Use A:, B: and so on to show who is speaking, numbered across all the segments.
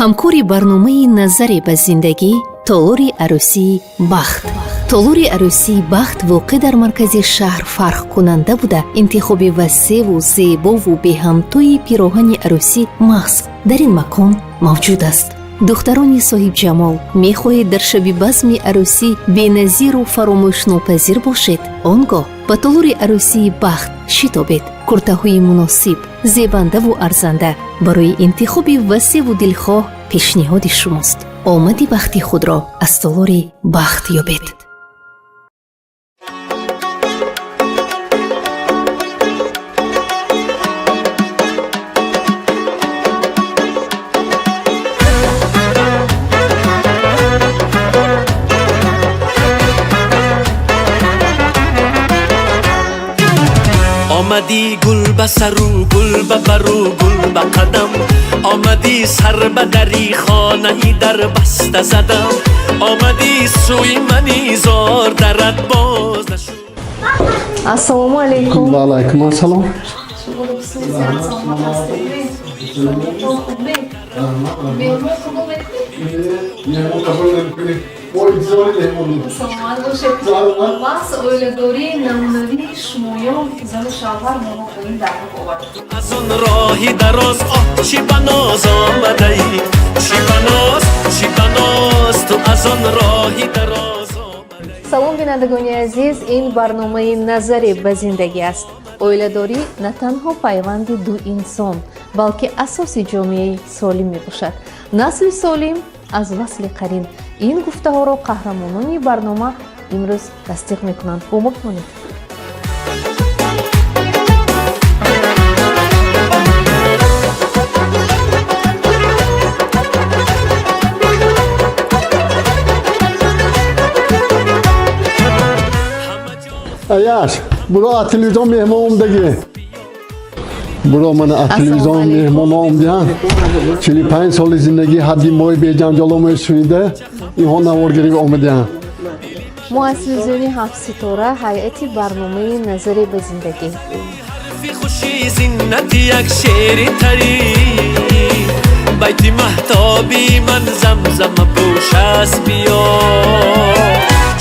A: Ҳамкори барномаи «Назаре ба зиндагӣ» толори арӯсии «Бахт». Толори арӯсии «Бахт» воқеъ дар маркази шаҳр фарқкунанда буда, интихоби васеъву зебову беҳамтои пироҳани арӯсӣ маҳз дар ин макон мавҷуд аст. Духтарони соҳибҷамол, мехоҳед дар шаби базми арӯсӣ беназиру фаромӯшнопазир бошед? Он гоҳ ба толори арӯсии «Бахт» шитобед. Куртаҳои муносиб, зебандаву арзанда барои интихоби васеъву дилхоҳ пешниҳоди шумост. Омади бахти худро аз толори «Бахт» ёбед.
B: Омадӣ гул ба сару, гул ба бару, гул ба қадам, омадӣ сар ба дари хонаи дар баста задам, омадӣ сӯи мани зор дарат боз нашуд.
C: Ассалому алайкум.
D: Ва алайкум ассалом.
C: Саломат ҳастед? Хуб, меҳмон қабул мекунед?
D: Меҳмон қабул намекунем, мо интизори меҳмонем.
C: Саломат бошед. Маҳз оиладории намунавии шумоён, зану шавҳар, моро ба ин даргоҳ овард.
B: Аз он роҳи дароз, оҳ, чӣ ба ноз омадаӣ, чӣ ба ноз, чӣ ба ноз, ту аз он роҳи дароз омадаӣ.
C: Салом, бинандагони азиз, ин барномаи «Назаре ба зиндагӣ» аст. Оиладорӣ на танҳо пайванди ду инсон, балки асоси ҷомеаи солим мебошад. Насли солим аз васли қарин. Ин гуфтаҳоро қаҳрамонони барнома имрӯз тасдиқ мекунанд. Бо мо бимонед.
D: Аяш, буро, аз телевизион меҳмон омдагӣ. Буро, мана аз телевизион меҳмон омдиан. 45 соли зиндагӣ ҳадди мои беҷанҷоломои шунида, инҳо наворгирӣ омадиан.
C: Мо аз телевизиони «Ҳафт ситора», ҳайати барномаи «Назаре ба зиндагӣ».
B: Ҳарфи хуши зиннати як шеъри тарӣ, байти маҳтоби ман замзама пӯшаст, биё.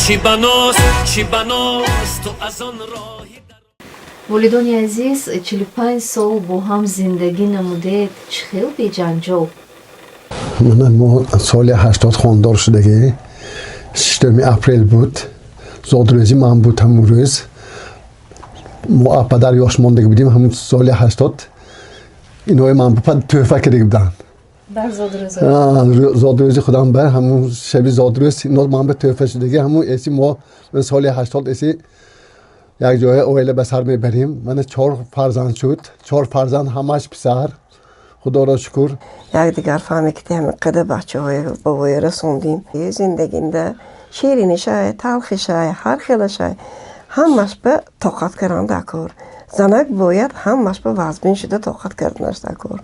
B: Чӣ ба ноз, чӣ ба ноз, ту аз он роҳи
C: Волидони азиз, 45 сол бо ҳам зиндагӣ намудед, чӣ хел беҷанҷол?
D: Мана мо соли 80 хондор шудагӣ. 6 апрел буд, зодрӯзи ман буд. Ҳамун рӯз мо падар ёш мондагӣ будем. Ҳамун соли 80 инои ман тӯҳфа кардаги буданд.
C: Дар зодрӯз?
D: Зодрӯзи худам ба ҳамун шаби зодрӯз ино ман ба тӯҳфа шудагӣ. Ҳамун эси мо соли 80 эси як ҷоя оила ба сар мебарем. Мана чор фарзанд шуд, чор фарзанд, ҳамаш писар, худоро шукр.
E: Якдигар фаҳме ки ҳамин қадар бачаҳои ба воя расондем. Зиндагинда ширинишай, талхишай, ҳар хелашай, ҳамаш ба тоқат кардан даркор. Занак бояд ҳамаш ба вазмин шуда тоқат карданаш даркор.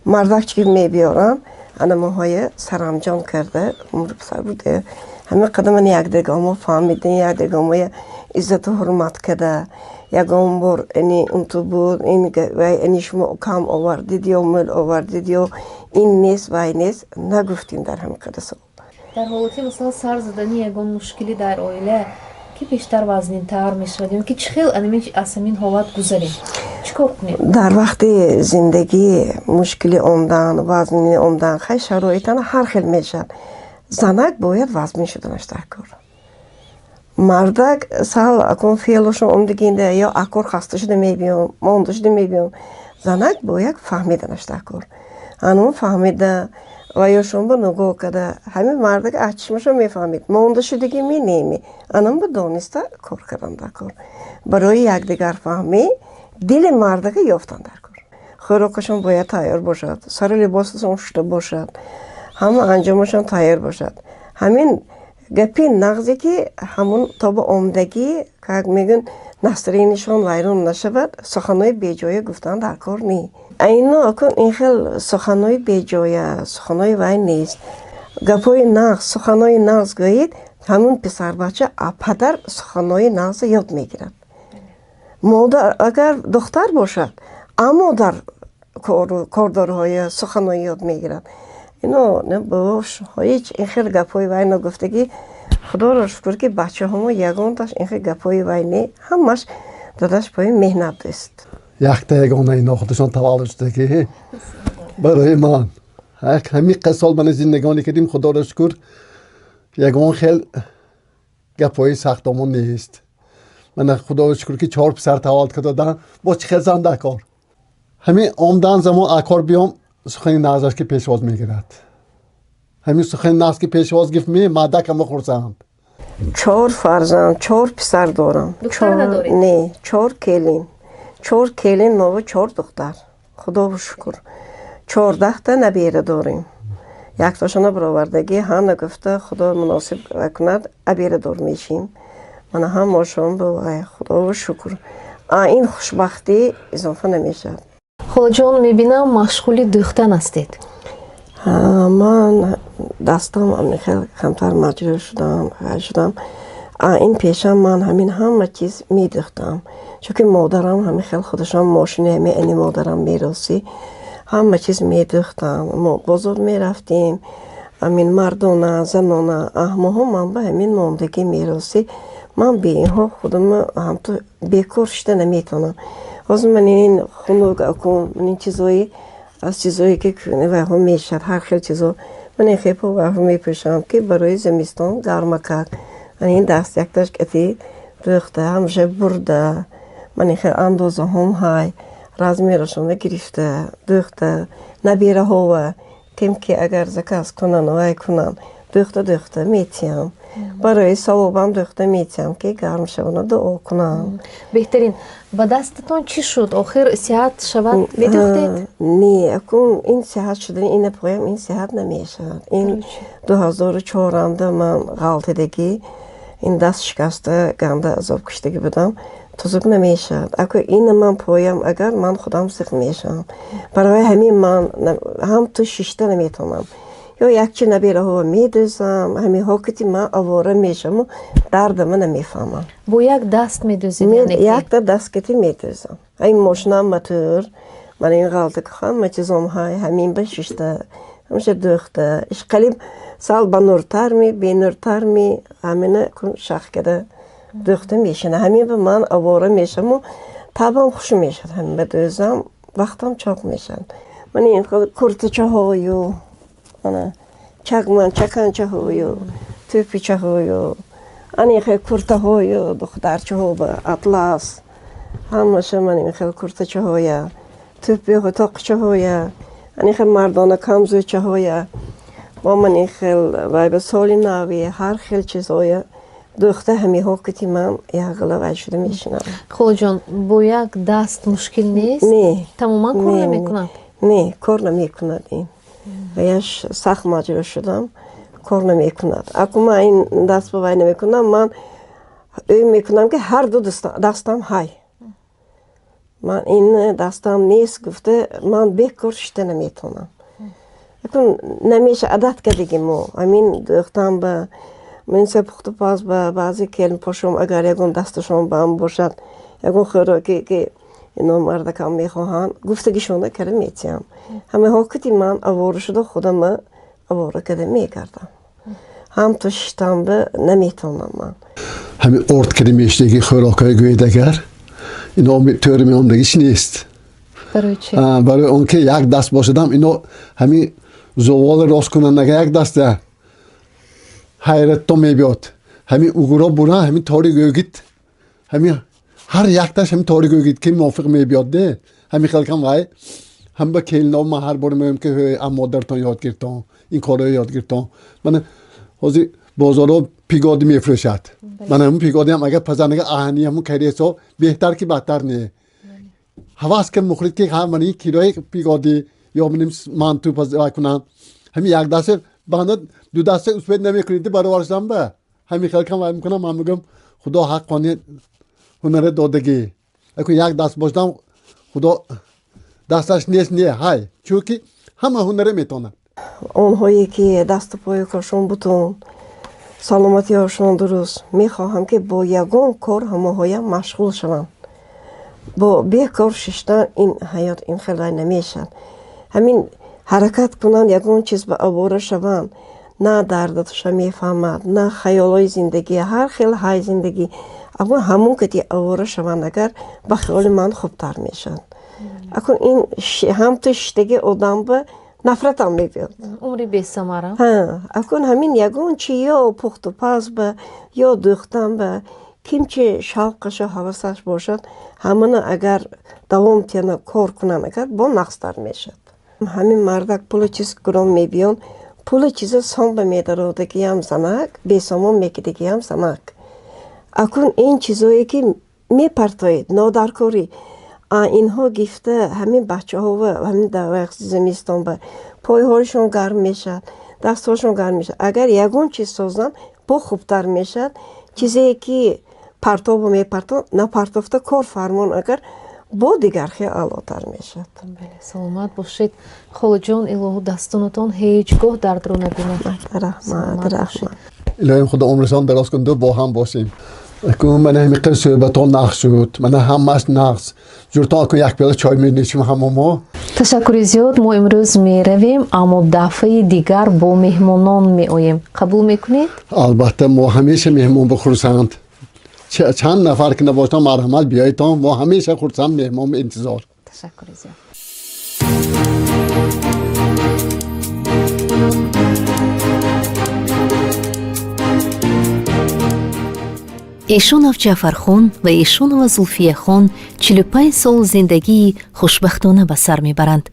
E: Мардак чӣ мебиёранд, ана моҳоя сарамҷон карда умр писар буде. Ҳамин қадар ман якдигармо фаҳмидем, якдигармоя иззату ҳурмат карда, ягон бор ини унту буд, ин вай, ини шумо кам овардид ё мӯл овардид ё ин нест, вай нест нагуфтем дар ҳамин қадар сол.
C: Дар ҳолати, масалан, сар задани ягон мушкилӣ дар оила, ки бештар вазнинтар мешавад ё ки чӣ хел аз ҳамин ҳолат гузарем, чӣ кор кунем?
E: Дар вақти зиндагӣ мушкилӣ омдан, вазнинӣ омдан, хай, шароитана ҳар хел мешавад. Занак бояд вазмин шуданаш даркор. Мардак сал акун феълошон омдагинда ё акор хаста шуда мебиём, монда шуда мебиём. Занак бояд фаҳмиданаш даркор. Анун фаҳмида ва ё шон ба нигоҳ карда, ҳамин мардак аз чишмашон мефаҳмид, монда шудагӣ ми неми, анам ба дониста кор кардан даркор. Барои якдигарфаҳмӣ дили мардака ёфтан даркор. Хӯрокашон бояд тайёр бошад, сару либосашон шушта бошад, ҳама анҷомашон тайёр бошад. Ҳамин гапи нағзе ки ҳамун то ба омдагӣ, как мегӯн, настроение шон вайрон нашавад, суханҳои беҷоя гуфтан дар кор не. Ино акун ин хел суханҳои беҷоя, суханҳои вай нест. Гапҳои нағз, суханҳои нағз гӯед, ҳамун писарбача падар суханҳои нағза ёд мегирад. Модар агар духтар бошад, а модар кордорҳои суханҳои ёд мегирад. Ино бобош ҳеҷ ин хел гапҳои вай нагуфтагӣ. Худоро шукр, ки бачаҳомо ягонташ ин хел гапҳои вай не, ҳамаш додаш пои меҳнат дӯст.
D: Якта ягона ино худашон таваллуд шудагӣ барои ман. Ҳамин қад сол мана зиндагонӣ кардем, худоро шукр, ягон хел гапҳои сахтомон нест. Мана худоро шукр, ки чор писар таваллуд карда, боз чӣ хел зан дар кор. Ҳамин омдан замон акор биём, сухани нағзаш ки пешвоз мегирад. Ҳамин сухани нағз ки пешвоз гирифт, мардак ҳама хурсанд.
E: Чор фарзанд, чор писар дорам.
C: Духтар надоред?
E: Не, чор келин. Чор келин мову чор духтар. Худоро шукр. 14та набера дорем. Яктошона баровардагӣ, ҳана гуфта, худо муносиб кунад, аберадор мешим. Мана ҳамошон бо худоро шукр. А ин хушбахтӣ изофа намешавад.
C: Холаҷон, мебинам, машғули дӯхтан ҳастед.
E: Ман дастам хел камтар маҷрӯҳ шудам, шудам. А ин пешам ман ҳамин ҳама чиз медӯхтам. Чунки модарам ҳамин хел худашон мошини ҳамин ани модарам меросӣ ҳама чиз медӯхтам. Мо бозор мерафтем, ҳамин мардона, занона, аҳмоҳо ман ба ҳамин мондагӣ меросӣ. Ман бе инҳо худама ҳамту бекор шида наметавонам. Ҳозир ман ин хунук акун, ман ин чизои аз чизое ки вайҳо мешавад, ҳар хел чизо. Ман ин хепо вайҳо мепӯшам, ки барои зимистон гармакак. Ман ин даст якташ кати дӯхта, ҳамаша бурда. Ман ин хел андозаҳом ҳай, размерашонро гирифта, дӯхта, набираҳова, кем ки агар заказ кунанд, вай кунанд, дӯхта дӯхта метиҳам. Барои савобам дӯхта метиҳам, ки гарм шаванд, дуо кунам.
C: Беҳтарин. Ба дастатон чӣ шуд? Охир сиҳат шавад медӯхтед?
E: Не, акун ин сиҳат шудани ина поям ин сиҳат намешавад. Ин 2004-анда ман ғалтидагӣ, ин даст шикаста, ганда азоб киштагӣ будам. Тузук намешавад. Аку ина ман поям агар ман худам зиқ мешавам. Барои ҳамин ман ҳам ту шишта наметавонам. Ё якчи набираҳо медӯзам, ҳамин ҳокити ман овора мешаваму дардама намефаҳмам.
C: Бо як даст медӯзед? Яъне ки?
E: Якта даст кати медӯзам. Ҳамин мошинам мотор, ман ин ғалта ҳама чизом ҳай, ҳамин ба шишта, ҳамаша дӯхта. Ишқалиб сал ба нуртар ми, бенуртар ми, ҳамина кун шах када дӯхта мешина. Ҳамин ба ман овора мешаваму табам хуш мешавад. Ҳамин ба дӯзам, вақтам чоқ мешавад. Ман ин куртачаҳою, ана чакман, чаканчаҳою, тӯпичаҳою, ана ин хел куртаҳою, духтарчаҳо ба атлас, ҳамаша ман ин хел куртачаҳоя, тӯпиҳо, тоқчаҳоя, ана ин хел мардона камзӯчаҳоя, бо ман ин хел вай ба соли нави ҳар хел чизҳоя дӯхта ҳамиҳо кити ман якғила вай шуда мешинам.
C: Холаҷон, бо як даст мушкил нест?
E: Не.
C: Тамоман кор
E: Не,
C: намекунад?
E: Не, кор намекунад ин. Ваяш сахт маҷрӯҳ шудам, кор намекунад. Аку ман ин даст ба вай намекунам, ман ӯ мекунам, ки ҳар ду дастам ҳай. Ман ин дастам нест гуфта, ман бекор шида наметавонам. Акун намеша, адат кардагӣ мо. Ҳамин дӯхтам ба ман се пухту паз ба баъзе келинпошом агар ягон дасташон бам бошад, ягон хӯроке ки ино мардакам мехоҳанд, гуфтагишонда карда метиҳам. Ҳамаҳо кити ман авора шуда худама авора карда мегардам. Ҳам то шиштам ба наметавонам ман.
D: Ҳамин орд киди мешидаги хӯрокҳои гӯед агар, ино тӯри меомдагиш нест.
C: Барои чӣ?
D: Барои он ки як даст бошадам, ино ҳамин зуволи рост кунанд, агар як даста ҳайратто мебиёд. Ҳамин угуро бура, ҳамин тори гӯгит, ҳамин ҳар якташ ҳамин тори гӯгит ки мувофиқ мебиёд де. Ҳамин хелкам вай ҳам ба келино ман ҳар бор мегӯям, ки ҳӯй, ам модаратон ёд гиртон, ин корро ёд гиртон. Мана ҳозир бозорҳо пигоди мефурӯшад. Мана ҳамун пигодиам агар пазанага аҳани ҳамун каресо беҳтар ки бадтар не. Ҳавас ки мухрид ки ҳа мана ин кирои пигоди ё маним манту вай кунам. Ҳамин як даста банда ду даста успед намекунед баровар шудам ба. Ҳамин хел кам вай мекунам, ман мегӯям худо ҳақ қони ҳунаре додагӣ. Аку як даст бошдам, худо дасташ нест не ҳай, чунки ҳама ҳунаре метавонад.
E: Онҳое ки дасту пою коршон бутун, саломатиҳошон дуруст, мехоҳам, ки бо ягон кор ҳамоҳоям машғул шаванд. Бо бекор шиштан ин ҳаёт ин хел вай намешавад. Ҳамин Ҳаракат кунанд, ягон чиз ба овора шаванд, на дардатша мефаҳмад, на хаёлои зиндагӣ, ҳар хел ҳай зиндагӣ. Аммо ҳамон кати овора шаванд, агар ба хаёли ман хубтар мешавад. Акун ин ҳам ту шиштаги одам ба нафратам мебиёд.
C: Умри бесамара.
E: Акун ҳамин ягон чи ё пухту паз ба, ё дӯхтан ба, ким чи шавқашу ҳавасаш бошад, ҳамана агар давом тиҳанд, кор кунанд, агар бо нақстар мешавад. Ҳамин мардак пулу чиз гурон мебиён, пулу чиза сон ба медародагиам занак, бесомон мекидагиам занак. Акун ин чизое ки мепартоед, нодаркорӣ, инҳо гифта ҳамин бачаҳо ҳамин дар вақти зимистон ба пойҳояшон гарм мешавад, дастҳошон гарм мешавад. Агар ягон чиз созанд, бо хубтар мешавад. Чизе ки партобу мепартон, напартофта кор фармон, агар бо дигар хел аълотар мешавад.
C: Саломат бошед, холаҷон, илоҳу дастонатон ҳеҷ гоҳ дардро набинад.
E: Раҳмат, раҳмат.
D: Илоҳим худо умрашон дароз кунду, бо ҳам бошем. Акун мана ҳамин суҳбатон нақш шуд, мана ҳамаш нақш. Ҷуртон акун як пиёла чой менӯшим ҳама мо.
C: Ташаккури зиёд. Мо имрӯз меравем, аммо дафъаи дигар бо меҳмонон меоем. Қабул мекунед?
D: Албатта, мо ҳамеша меҳмон бихурсанд. Чанд нафар ки набошанд, марҳамат биёедтон, мо ҳамеша хурсанд, меҳмон интизор.
C: Ташаккури зиёд.
A: Эшонов Ҷаъфархон ва Эшонова Зулфияхон 45 сол зиндагии хушбахтона ба сар мебаранд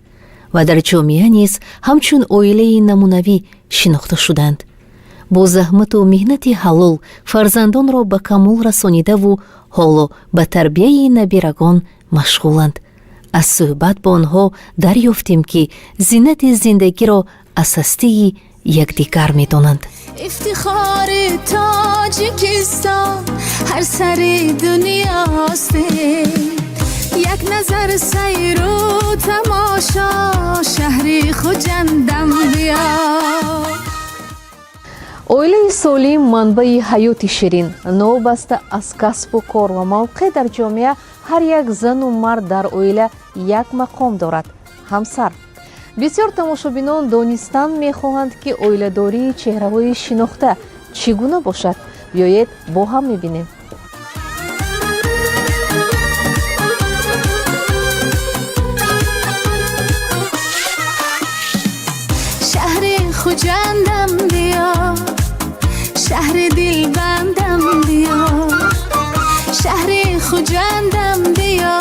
A: ва дар ҷомеа низ ҳамчун оилаи намунавӣ шинохта шуданд. Бо заҳмату меҳнати ҳалол фарзандонро ба камол расонидаву ҳоло ба тарбияи набирагон машғуланд. Аз суҳбат бо онҳо дарёфтем, ки зинати зиндагиро аз ҳастии якдигар медонанд.
F: Ифтихори Тоҷикистон ҳар сари дунёст, як назар сайру тамошо шаҳри Хуҷандам биё.
C: Оилаи солим манбаи ҳаёти ширин. Новобаста аз касбу кор ва мавқеъ дар ҷомеа, ҳар як зану мард дар оила як мақом дорад – ҳамсар. Бисёр тамошобинон донистан мехоҳанд, ки оиладории чеҳраҳои шинохта чӣ гуна бошад. Биёед, бо ҳам мебинем.
F: Шаҳри Хуҷандам биё, шаҳри дилбандам биё, шаҳри Хуҷандам биё,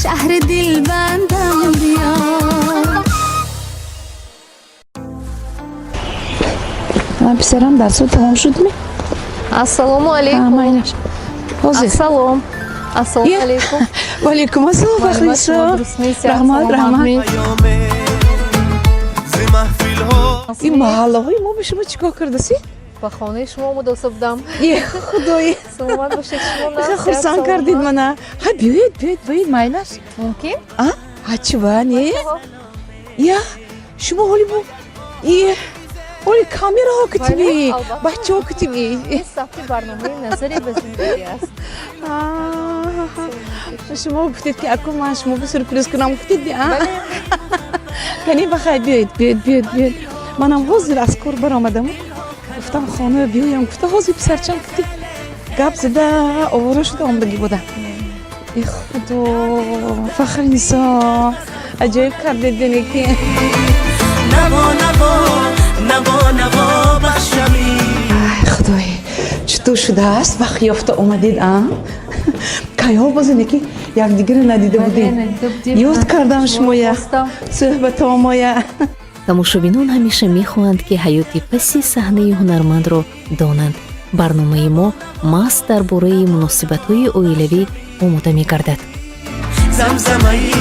F: шаҳри дилбандам биё.
G: Ман писарам дарсо тамом шудми?
C: Ассалому алейкум. Ассалом. Ассалому алейкум.
G: Ва алейкум ассалом, Фахрисо. Раҳмат, раҳмат. Ин маҳаллаҳои мо ба шумо чӣ кор кардаси?
C: Ба хонаи шумо омада будам.
G: Е, худои.
C: Саломат бошед, шумо
G: хурсанд кардид мана. Ҳа, биёед, биёед, биёед, майлаш.
C: Мумкин?
G: А? Ҳа, чӣ ва не? Я, шумо ҳоли бо е ҳоли камераҳо кутиби, бачаҳо кутиби.
C: Ин сабти барномаи «Назаре ба зиндагӣ» аст.
G: Шумо гуфтед, ки акун ман шумо ба сюрприз кунам, гуфтед, а? Кани ба хайр, биёед, биёед, биёед, биёед. Манам ҳозир аз кор баромадам. Гуфтам хона биёям, гуфта ҳозир писарчам гуфти гап зада овора шуда омадагӣ будам. Э худо, Фахринисо, аҷоиб кардед ки.
B: Наво, наво, наво, наво бахшами.
G: Ай худои, чутур шудааст, вақт ёфта омадед, а? Кайҳо бозине ки якдигарро надида будем. Ёд кардам шумоя, суҳбатомоя.
A: Тамошобинон ҳамеша мехоҳанд, ки ҳаёти паси саҳнаи ҳунармандро донанд. Барномаи мо маҳз дар бораи муносибатҳои оилавӣ омода мегардад.
B: Замзамаи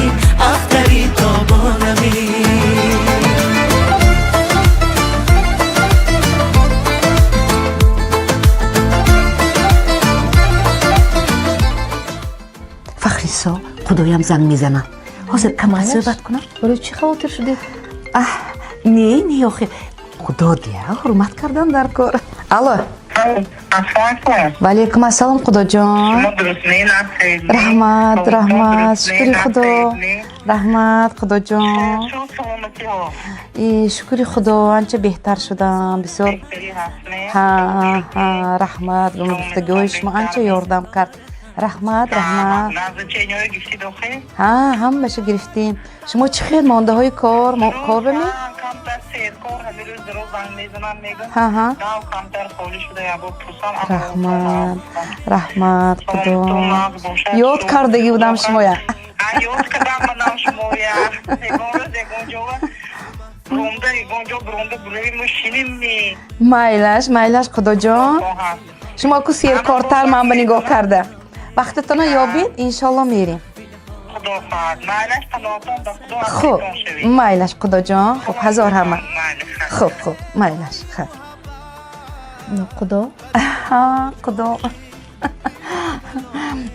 B: ахтари тобонами.
H: Фахрисо, худоям занг мезанад. Ҳозир камар суҳбат кунам.
C: Барои чӣ хавотир шудед?
H: Аҳ, не, не, охир худо дия, ҳурмат кардан дар кор. Алло.
G: Ва алайкум ассалом, Худоҷон. Раҳмат, раҳмат, шукри Худо. Раҳмат, Худоҷон. Шукри Худо, анча беҳтар шудам бисёр. Ҳа, ҳа, раҳмат, гуфтагиҳои шумо анча ёрдам кард. Раҳмат, раҳмат. Ҳа, ҳамаша гирифтем. Шумо чӣ хел, мондаҳои кор кор бами? Ҳа, раҳмат, раҳмат, Худо. Ёд кардагӣ будам шумоя.
I: Ёд кардам манам шумоя. Ягон рӯз ягон ҷо бурумда, ягон ҷо бурумда буравиму шинимми.
G: Майлаш, майлаш, Худоҷон. Шумо ку серкортар, ман ба нигоҳ карда. Вақтатона ёбед, иншолло мерем.
I: Худо хоҳад. Майлаш, паноҳтон ба Худо.
G: Хуб, майлаш, Худоҷон. Хуб, ҳазор ҳама. Хуб, хуб, майлаш. Хуб.
C: Худо?
G: Ҳа, Худо.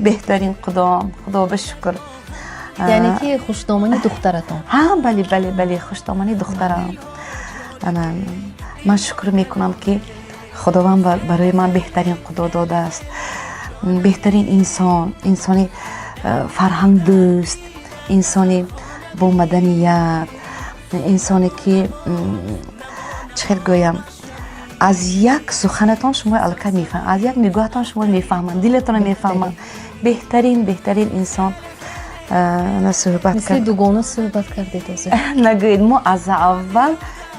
G: Беҳтарин Худо, Худо ба шукр.
C: Яъне ки хушдомани духтаратон?
G: Ҳа, бале, бале, бале, хушдомани духтарам. Ана ман шукр мекунам, ки Худованд барои ман беҳтарин Худо додааст, беҳтарин инсон, инсони фарҳангдӯст, инсони бо маданият, инсоне ки, чӣ хел гӯям, аз як суханатон шумо аллакай мефаҳманд, аз як нигоҳатон шумо мефаҳманд, дилатонро мефаҳманд. Беҳтарин, беҳтарин инсон. Суҳбат
C: Мисли дугона суҳбат кардед ҳозир.
G: Нагӯед, мо аз аввал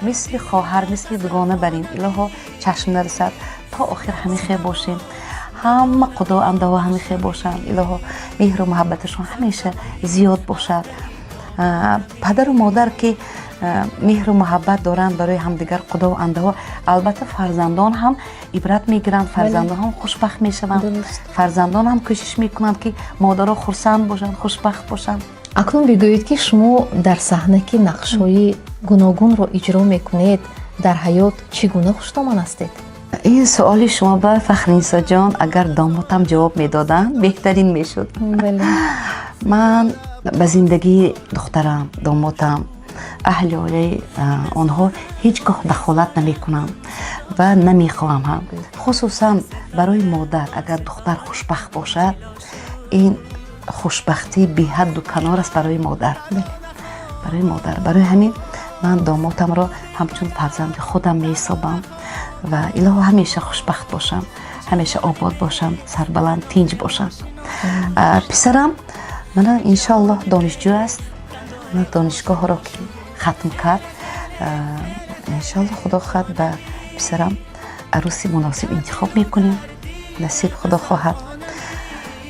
G: мисли хоҳар, мисли дугона барем. Илоҳо, чашм нарасад, то охир ҳамин хел бошем. Ҳама худо андаҳо ҳамин хел бошанд. Илоҳо, меҳру муҳаббаташон ҳамеша зиёд бошад. Падару модар ки меҳру муҳаббат доранд барои ҳамдигар, худову андаҳо, албатта, фарзандон ҳам ибрат мегиранд, фарзандон ҳам хушбахт мешаванд, фарзандон ҳам кӯшиш мекунанд, ки модаро хурсанд бошанд, хушбахт бошанд.
C: Акнун бигӯед, ки шумо дар саҳна ки нақшҳои гуногунро иҷро мекунед, дар ҳаёт чӣ гуна хушдоман ҳастед?
G: Ин суоли шумо ба, Фахринисоҷон, агар домотам ҷавоб медоданд, беҳтарин мешуд. Ман ба зиндагии духтарам, домотам, аҳли оилаи онҳо ҳеҷ гоҳ дахолат намекунам ва намехоҳам ҳам. Хусусан барои модар агар духтар хушбахт бошад, ин хушбахтии беҳадду канор аст барои модар, барои модар. Барои ҳамин ман домотамро ҳамчун фарзанди худам меҳисобам ва илоҳо, ҳамеша хушбахт бошам, ҳамеша обод бошам, сарбаланд, тинҷ бошам. Писарам мана, иншоаллоҳ, донишҷӯ аст. Донишгоҳро ки хатм кард, иншоаллоҳ, худо хоҳад, ба писарам арӯси муносиб интихоб мекунем, насиб худо хоҳад.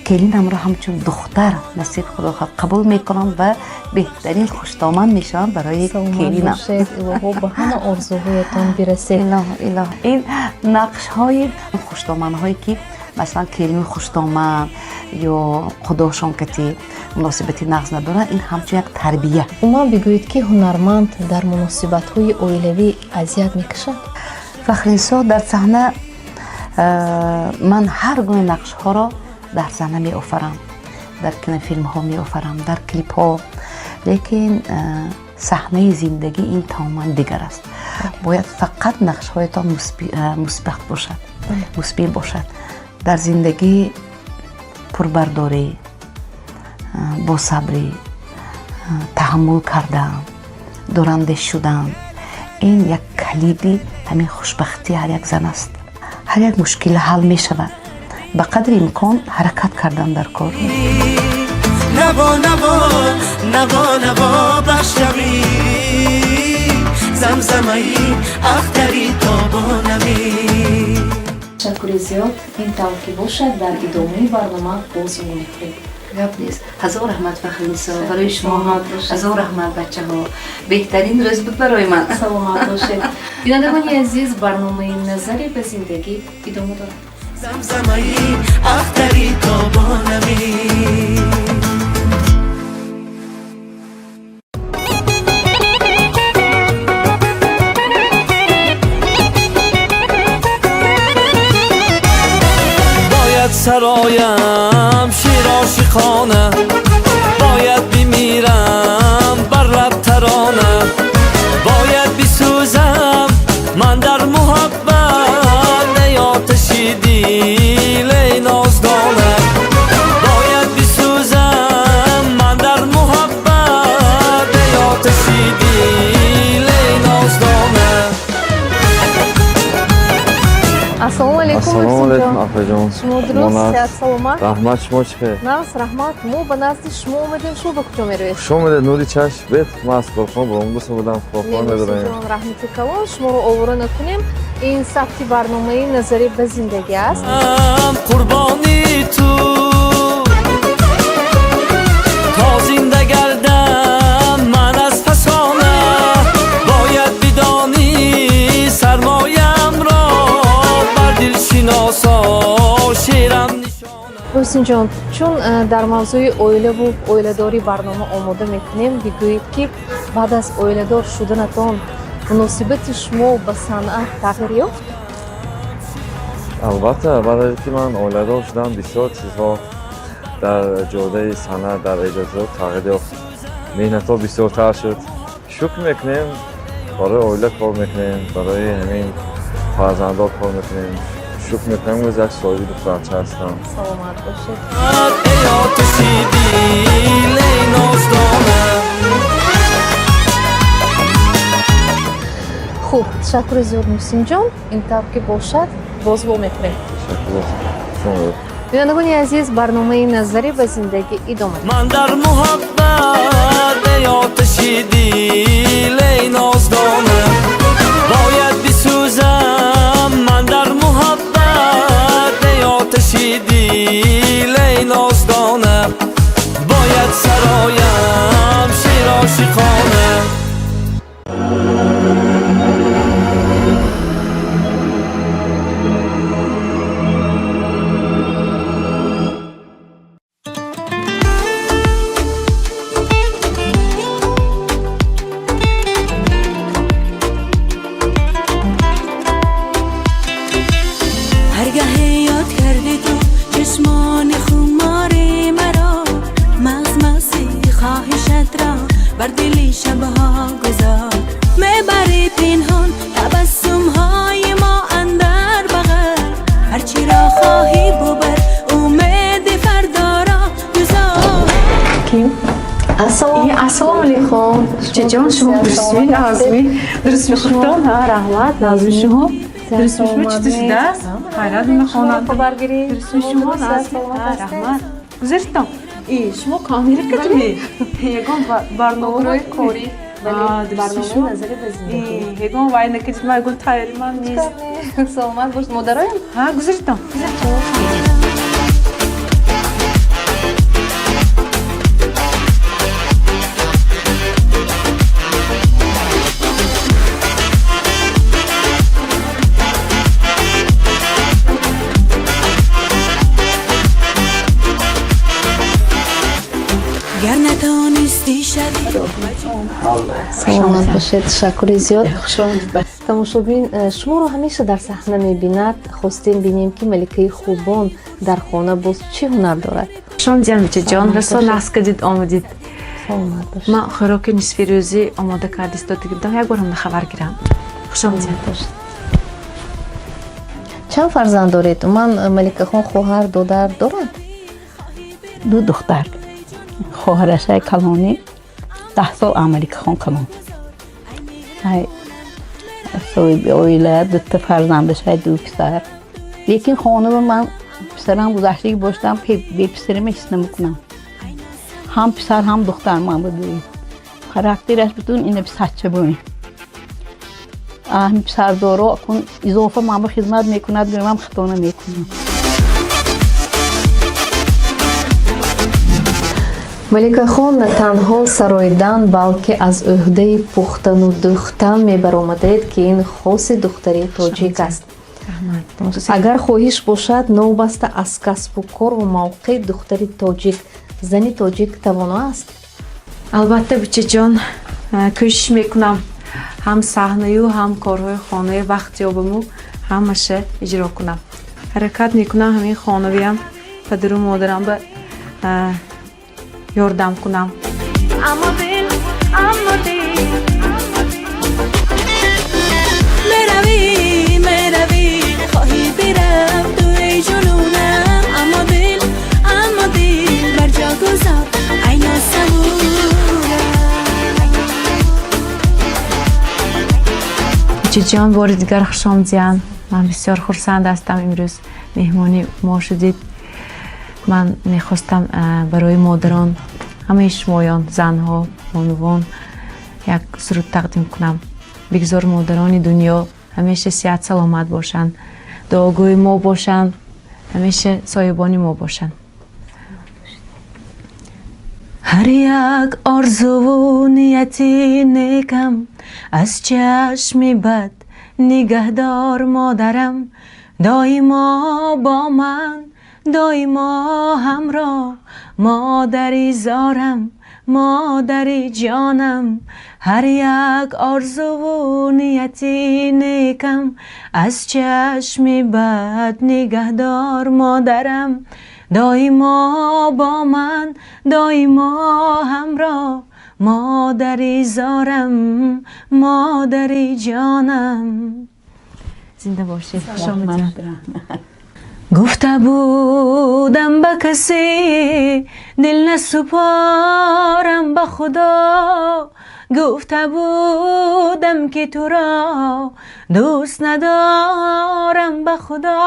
G: Келинамро ҳамчун духтар, насиб худо хоҳад, қабул мекунам ва беҳтарин хушдоман мешавам барои келинам.
C: Илоҳо, ба ҳама орзуҳоятон бирасед.
G: Илоҳ. Ин нақшҳои хушдоманҳое ки, масалан, келини хушдоман ё худошон кати муносибати нағз надоранд, ин ҳамчун як тарбия.
C: Умуман бигӯед, ки ҳунарманд дар муносибатҳои оилавӣ азият мекашад?
G: Фахринисо, дар саҳна ман ҳар гуна нақшҳоро дар саҳна меофарам, дар кинофилмҳо меофарам, дар клипҳо, лекин саҳнаи зиндагӣ ин тамоман дигар аст. Бояд фақат нақшҳоятон мусбат бошад, мусбӣ бошад. Дар зиндагӣ пурбардорӣ, босабрӣ, таҳаммул кардан, дурандеш шудан — ин як калиди ҳамин хушбахтии ҳар як зан аст. Ҳар як мушкил ҳал мешавад, ба қадри имкон ҳаракат кардан дар кор.
B: Наво, наво, наво, наво бахшавӣ, замзамаи ахтари тобонамӣ.
C: Ташаккури зиёд. Ин тавр ки бошад, дар идомаи барнома боз мехӯрем.
G: Гап нест. Ҳазор раҳмат, Фахринисо, барои шумо ҳам ҳазор раҳмат. Бачаҳо, беҳтарин рӯз буд барои ман.
C: Саломат бошед. Бинандагони азиз, барномаи «Назаре ба зиндагӣ» идома дорад.
B: Замзамаи ахтари тобонамӣ. Бояд сароям шер ошиқона, бояд бимирам бар лаб тарона, бояд бисӯзам ман дар муҳаббат, не оташи Дил, эй ноздона, бояд бисӯзам ман дар муҳаббат, эй оташи дил, эй ноздона.
C: Ассалому алайкум.
J: Ассалому алайкум,
C: Муҳсинҷон.
J: Апаҷон.
C: Шумо дуруст, сиҳат, саломат?
J: Раҳмат, шумо чӣ хел?
C: Нағз, раҳмат. Мо ба назди шумо омадем, шумо ба куҷо меравед?
J: Хуш омадед, нури чашм. Бет, ман аз корхона баромадаса будам, корхона медорем.
C: Муҳсинҷон, раҳмати калон, шуморо овора накунем. Ин сабти барномаи «Назаре ба зиндагӣ» аст.
B: Қурбони ту то зинда гардам ман аз фасона, бояд бидонӣ сармоямро бар дилшиносо шерам нишона.
C: Муҳсинҷон, чун дар мавзӯи оилаву оиладорӣ барнома омода мекунем, бигӯед, ки баъд аз оиладор шуданатон муносибати шумо ба санъат тағйир ёфт?
J: Албатта, баъд аз ки ман оиладор шудам, бисёр чизҳо дар ҷодаи санъат, дар эҷодиёт тағйир ёфт, меҳнатҳо бисёртар шуд. Шукр мекунем, барои оила кор мекунем, барои ҳамин фарзандҳо кор мекунем. Шукр мекунем, имрӯз як соҳиби духтарча ҳастам.
C: Саломат бошед.
B: Эй оташи дил, эй ноздона.
C: Хуб, ташаккури зиёд, Муҳсинҷон. Ин тавр ки бошад, боз вомехӯрем.
J: Ташаккур. Хуш омадед.
C: Бинандагони азиз, барномаи «Назаре ба зиндагӣ» идома.
B: Ман дар муҳаббат, эй оташи дил, эй ноздона, бояд бисӯзам ман дар муҳаббат, эй оташи дил, эй ноздона, бояд сароям шеър ошиқона.
F: هرگه یاد کردی تو چشمان خمار مرا، مغز مغزی خواهشت را بر دل شبها گذار. میبری پنهان تبسم های ما اندر بغل، هرچی را خواهی ببر، امید فردا را گذار.
G: Ким?
C: Ассалому.
G: Ассалому алайкум, чиҷон, шумо дурустми, нағзми? Дурустми, хубтон? Ҳа, раҳмат, нағзми шумо? Дурустми шумо, чӣ шудааст? Ҳайрат мехонам.
C: Хабаргирӣ.
G: Дурустми шумо, нағзми? Ҳа, раҳмат. Гузаштам, и шумо камера кадми ягон барномаи
C: Гурӯҳи корӣ.
G: Дурустми
C: барномаи
G: шумо?
C: «Назаре ба зиндагӣ».
G: Ягон вай накардид, ман ягон тайёри ман нест.
C: Саломат бош, модароем.
G: Ҳа, гузаштам.
F: گر نتانستی شوی
C: Саломат бошед, ташаккури зиёд. Тамошобин шуморо ҳамеша дар саҳна мебинад. Хостем бинем, ки маликаи хубон дар хона боз чӣ ҳунар дорад.
K: Шомдиям, бачаҷон, расо нағз кардид, омадид.
C: Саломат бошед.
K: Ман хӯроки нисфирӯзӣ омода карда истода будам, як бор ҳам хабар гирам. Хушомадед.
C: Чанд фарзанд доред? Ман Маликахон хоҳар, додар дорад?
H: Ду духтар, хоҳарашай калонӣ 10 сол Маликахон калон. Ай, соҳиби оила, дута фарзандашай, ду писар. Лекин хонуми ман, писарам гузаштагӣ боштам, беписараме ҳис намекунам. Ҳам писар, ҳам духтар ман буд. Характераш бутун ина писарча буд. Ҳами писардоро кун изофа ман ба хизмат мекунад, гӯям хато намекунам.
C: Маликахон, на танҳо сароидан, балки аз ӯҳдаи пухтану дӯхтан мебаромадед, ки ин хоси духтари тоҷик аст. Агар хоҳиш бошад, новобаста аз касбу кор ва мавқеъ, духтари тоҷик, зани тоҷик тавоно аст?
K: Албатта, бучаҷон, кӯшиш мекунам, ҳам саҳнаю, ҳам корҳои хонаи вақт ёбаму ҳамаша иҷро кунам. Ҳаракат мекунам, ҳамин хонавиам падару модарам ба ёрдам кунам.
F: اما دل، اما دل، میروی میروی، خواهی برم.
K: Бучаҷон, бори дигар хушомадиян. Ман бисёр хурсанд ҳастам, имрӯз меҳмони мо шудид. Ман мехостам барои модарон, ҳамаи шумоён, занҳо, бонувон як суруд тақдим кунам. Бигзор модарони дунё ҳамеша сиҳат саломат бошанд, дуогӯи мо бошанд, ҳамеша соҳибони мо бошанд. Ҳар як орзуву нияти некам аз чашми бад нигаҳдор, модарам. Доимо бо ман, доимо ҳамроҳ, модари зорам, модари ҷонам. Ҳар як орзуву нияти некам аз чашми бад нигаҳдор, модарам. Доимо бо ман, доимо ҳамроҳ, модари зорам, модари ҷонам. Зинда бошед, хуш омадед. Гуфта будам ба касе дил насупорам, ба Худо гуфта будам, ки туро дӯст надорам, ба Худо.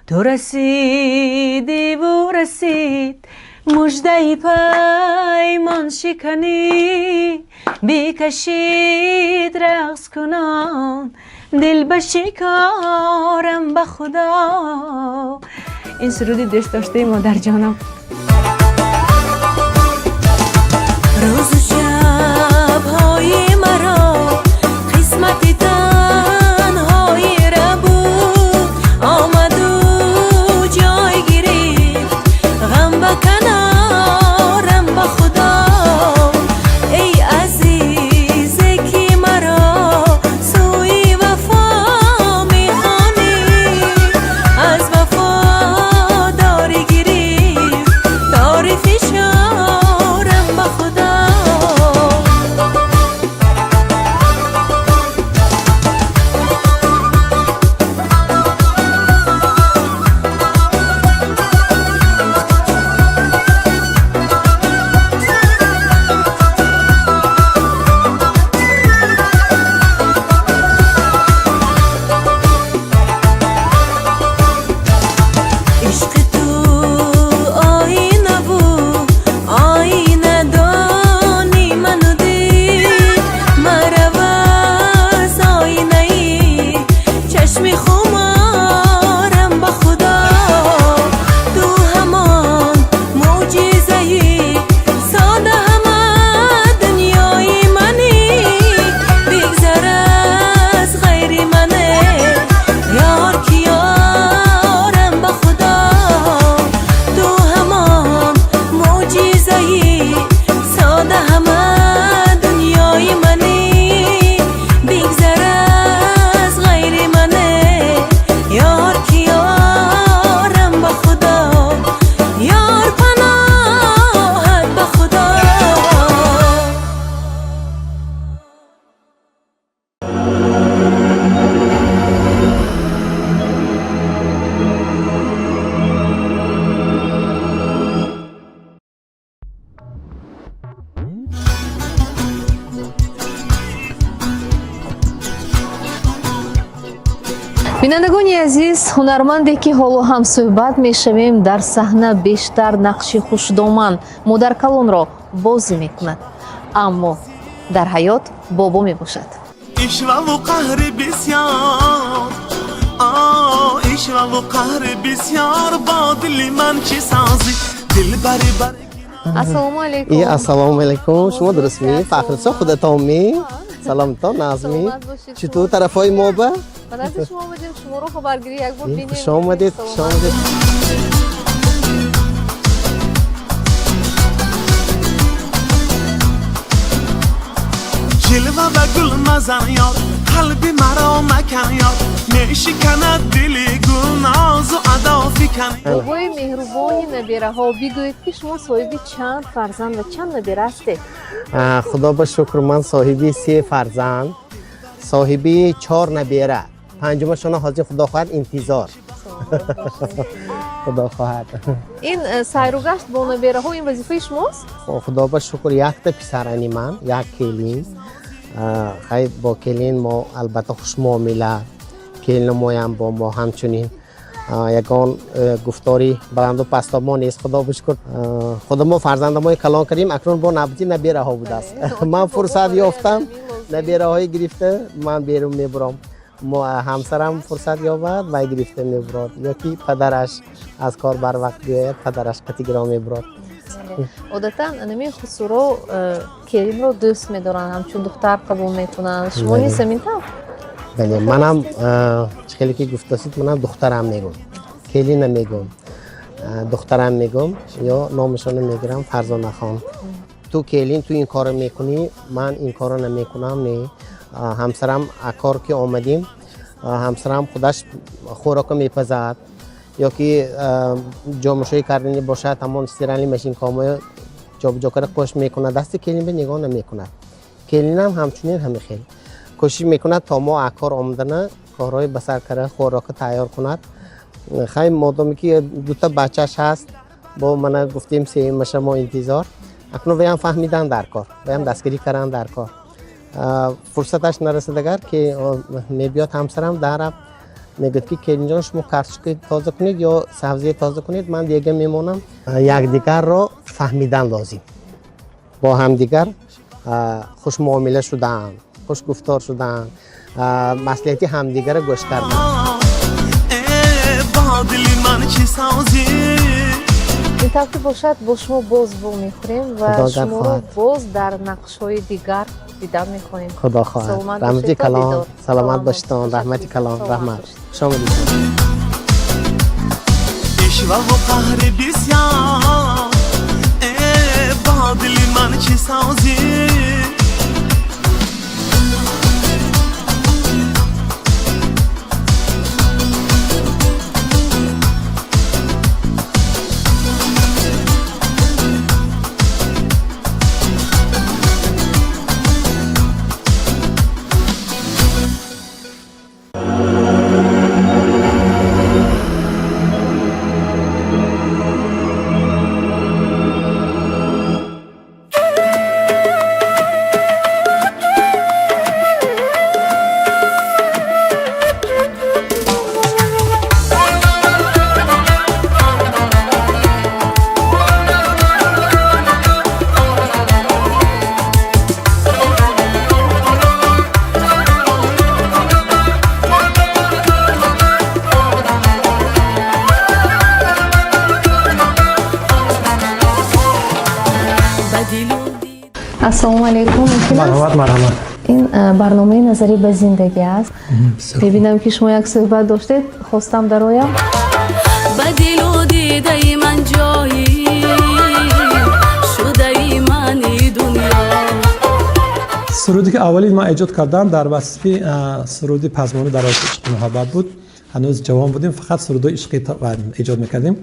K: Ту расидиву расид муждаи паймоншиканӣ, бикашид рақс кунон дил ба шикорам, ба Худо. Ин суруди дӯстдоштаи модарҷонам.
F: Рӯзу шабҳои маро қисмати танҳои рабуд, омаду ҷой гирифт ғам ба канорам, ба Худо. Эй азизе, ки маро сӯи вафо мехонӣ, аз вафодорӣ гирифт тори фишорам, ба Худо. Ишқи ту оинаву оинадони ману дид, марав аз оинаи чашми хуморам, ба Худо. Ту ҳамон мӯъҷизаи сода, ҳама дунёи манӣ. Бигзар аз ғайри мане, ёр ки ёрам, ба Худо. Ту ҳамон мӯъҷизаи сода, ҳама дунёи манӣ. Бигзар аз ғайри мане, ёр ки ёрам, ба Худо. Ёр паноҳат, ба Худо.
C: Бинандагони азиз, ҳунарманде, ки ҳоло ҳам суҳбат мешавем, дар саҳна бештар нақши хушдоман, модаркалонро бозӣ мекунад, аммо дар ҳаёт бобо мебошад.
B: Ишваву қаҳри бисёр, ишваву қаҳри бисёр, бо дили ман чӣ созӣ, дилбари бар.
C: Ассалому алайкум.
L: И ассалому алайкум. Шумо дурустми? Фахрисо, худатонми? Саломатон, нағзми?
C: Саломат бошед.
L: Чутур тарафҳои мо ба?
C: Ба назди шумо омадем, шуморо хабаргирӣ як бор бинем.
L: Хуш омадед, хуш омадед.
B: Ҷилва ба гул мазан, ёр, қалби маро макан, ёр, мешиканад дили гул нозу адо фикан.
C: Бобои меҳрубони набераҳо, бигӯед, ки шумо соҳиби чанд фарзанд ва чанд набера ҳастед?
L: Худо ба шукр, ман соҳиби се фарзанд, соҳиби чор набера, панҷумашона ҳозир, худо хоҳад, интизор, худо хоҳад.
C: Ин сайругашт бо набераҳо, ин вазифаи шумост?
L: Худо ба шукр, якта писарани ман, як келин. Хай, бо келин мо албатта хушмуомила, келинамоям бо мо ҳамчунин. Ягон гуфтори баланду пасто мо нест, худо бишукр. Худамо фарзандамои калон кардем, акнун бо навбати набераҳо будааст. Ман фурсат ёфтам, набераҳое гирифта ман берун мебурам. Ҳамсарам фурсат ёбад, вай гирифта мебурад, ё ки падараш аз кор барвақт биёяд, падараш қатигиро мебурад.
C: Одатан ҳамин хусуро келинро дӯст медоранд, ҳамчун духтар қабул мекунанд. Шумо низ ҳамин тавр?
L: Бале, манам чӣ хеле ки гуфтасид, манам духтарам мегӯм, келина мегӯм, духтарам мегӯм ё номашонро мегирам, Фарзонахон. Ту келин, ту ин корро мекунӣ, ман ин корро намекунам, не. Ҳамсарам кор ки омадем, ҳамсарам худаш хӯрока мепазад ё ки ҷомашӯӣ кардани бошад, ҳамон стиральный машинкаҳои ҷобаҷо карда қӯш мекунад, дасти келин ба нигоҳ намекунад. Келинам ҳамчунин ҳамин хел кӯшиш мекунад, то мо аз кор омадана корҳои ба сар карда, хӯрока тайёр кунад. Хай, модоме ки дута бачаш ҳаст, бо мана гуфтем, сеюмаша мо интизор. Акнун ваям фаҳмидан дар кор, ваям дастгирӣ кардан дар кор. Фурсаташ нарасад агар ки мебиёд ҳамсарам, дараб мегӯяд ки келинҷон, шумо картошка тоза кунед ё сабзие тоза кунед, ман дега мемонам. Якдигарро фаҳмидан лозим, бо ҳамдигар хушмуомила шудан, хушгуфтор шудан, маслиҳати ҳамдигарро гӯш кардан.
B: Бо дили ман чӣ созӣ?
C: Ин тавр ки бошад, бо шумо боз вомехӯрем ва
L: Худо гар
C: шуморо
L: хоҳад.
C: боз дар нақшҳои дигар дидан мехоҳем.
L: Худо хоҳад.
C: Саломат
L: Раҳмати
C: бошед, то
L: калон.
C: дидор.
L: Саломат бошедон, раҳмати калон, раҳмат, хуш омадед.
B: Ишваву қаҳри бисёр, э бо дили ман чӣ созӣ?
C: Ассалому алайкум, мумкин аст?
M: Марҳамат, марҳамат.
C: Ин барномаи «Назарӣ ба зиндагӣ» аст. Мебинам, ки шумо як суҳбат доштед, хостам дароям.
F: Ба дилу дидаи ман ҷоӣ шудаи мани дунё.
M: Суруде ки аввалин ман эҷод кардам, дар васфи суруди пазмонӣ дар робитаи ишқу муҳаббат буд. Ҳанӯз ҷавон будем, фақат сурудҳои ишқӣ эҷод мекардем.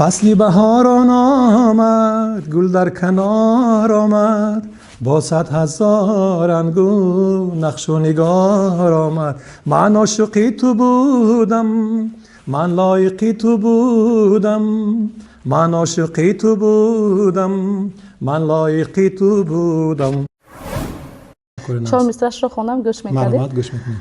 M: Фасли баҳорон омад, гул дар канор омад, бо сад ҳазор рангу нақшу нигор омад. Ман ошиқи ту будам, ман лоиқи ту будам, ман ошиқи ту будам, ман лоиқи ту будам.
G: Чор мисрашро хондам, гӯш мекардед?
M: Марҳамат, гӯш мекунем.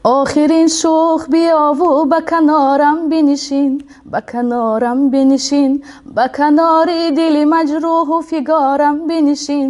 G: Охирин шӯх биёву ба канорам бинишин, ба канорам бинишин, ба канори дили маҷрӯҳу фигорам бинишин,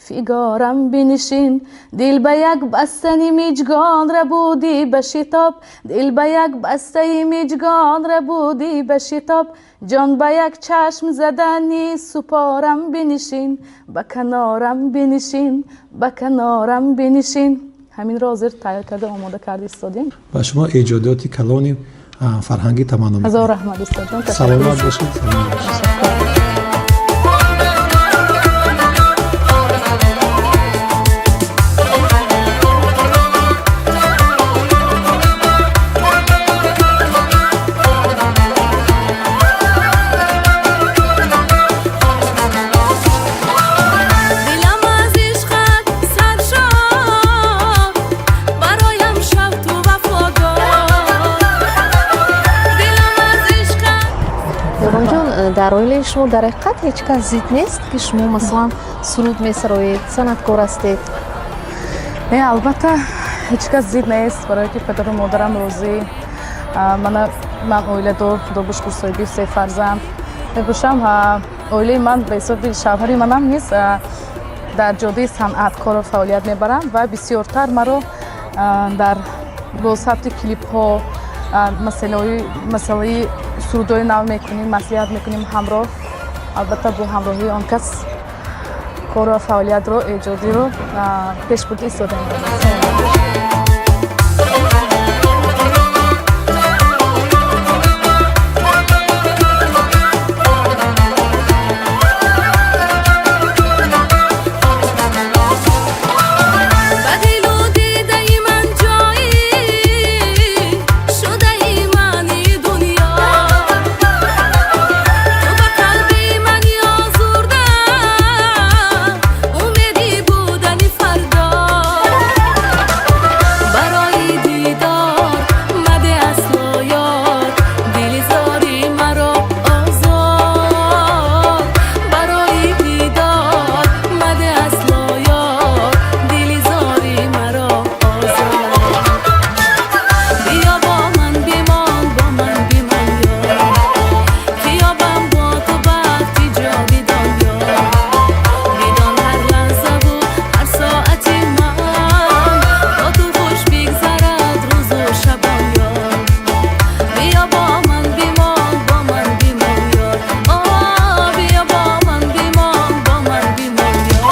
G: фигорам бинишин. Дил ба як бастани миҷгон рабудӣ ба шитоб, дил ба як бастаи миҷгон рабудӣ ба шитоб, ҷон ба як чашм задани супорам бинишин, ба канорам бинишин, ба канорам бинишин. Ҳаминро ҳозир тайёр карда, омода карда истодем.
M: Ба шумо эҷодиёти калони фарҳангӣ таманно мекунем.
G: Ҳазор раҳмат, устодҷон.
M: Саломат бошед, саломат бошед.
F: Дилам аз ишқат саршор, бароям шав ту вафодор. Дилам аз ишқат
C: Ёронҷон, дар оилаи шумо дар ҳақиқат ҳеҷ кас зид нест, ки шумо, масалан, суруд месароед, санъаткор ҳастед?
N: Не, албатта, ҳеҷ кас зид нест, барое ки падару модарам розӣ. Мана ман оиладор, худо бушкур, соҳиби се фарзанд мебошам. Оилаи ман ба ҳисоби шавҳари манам низ дар ҷодаи санъат кору фаъолият мебаранд ва бисёртар маро дар бо сабти клипҳо, масъалаи сурудҳои нав мекунем, маслиҳат мекунем ҳамроҳ. Албатта, бо ҳамроҳии он кас кору фаъолиятро эҷодиро пеш бурда истодаем.
F: Ба дилу дидаи ман ҷоӣ шудаи мани дунё, ту ба қалби мани озурда умеди будани фардо. Барои дидор маде асло ёр, дили зори маро озор. Барои дидор маде асло ёр, дили зори маро озор. Биё бо ман бимон, бо ман бимон ёр, ки ёбам бо ту бахти ҷовидон ёр. Бидон, ҳар лаҳзаву ҳар соати ман бо ту хуш бигзарад рӯзу шабон ёр. Биё бо ман бимон, бо ман бимон ёр, о биё бо ман бимон, бо ман бимон ёр.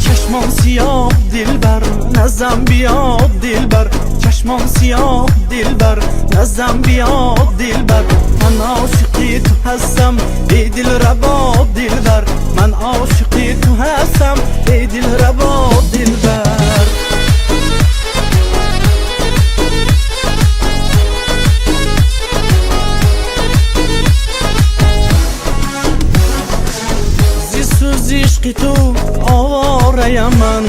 B: Чашмон сиёҳ, дилбар, наздам биё, дилбар. Чашмон сиёҳ, дилбар, наздам биё, дилбар. Ман ошиқи ту ҳастам, эй дилрабо, дилбар. Ман ошиқи ту ҳастам, эй дилрабо, дилбар. Зи сӯзи ишқи ту овораям ман,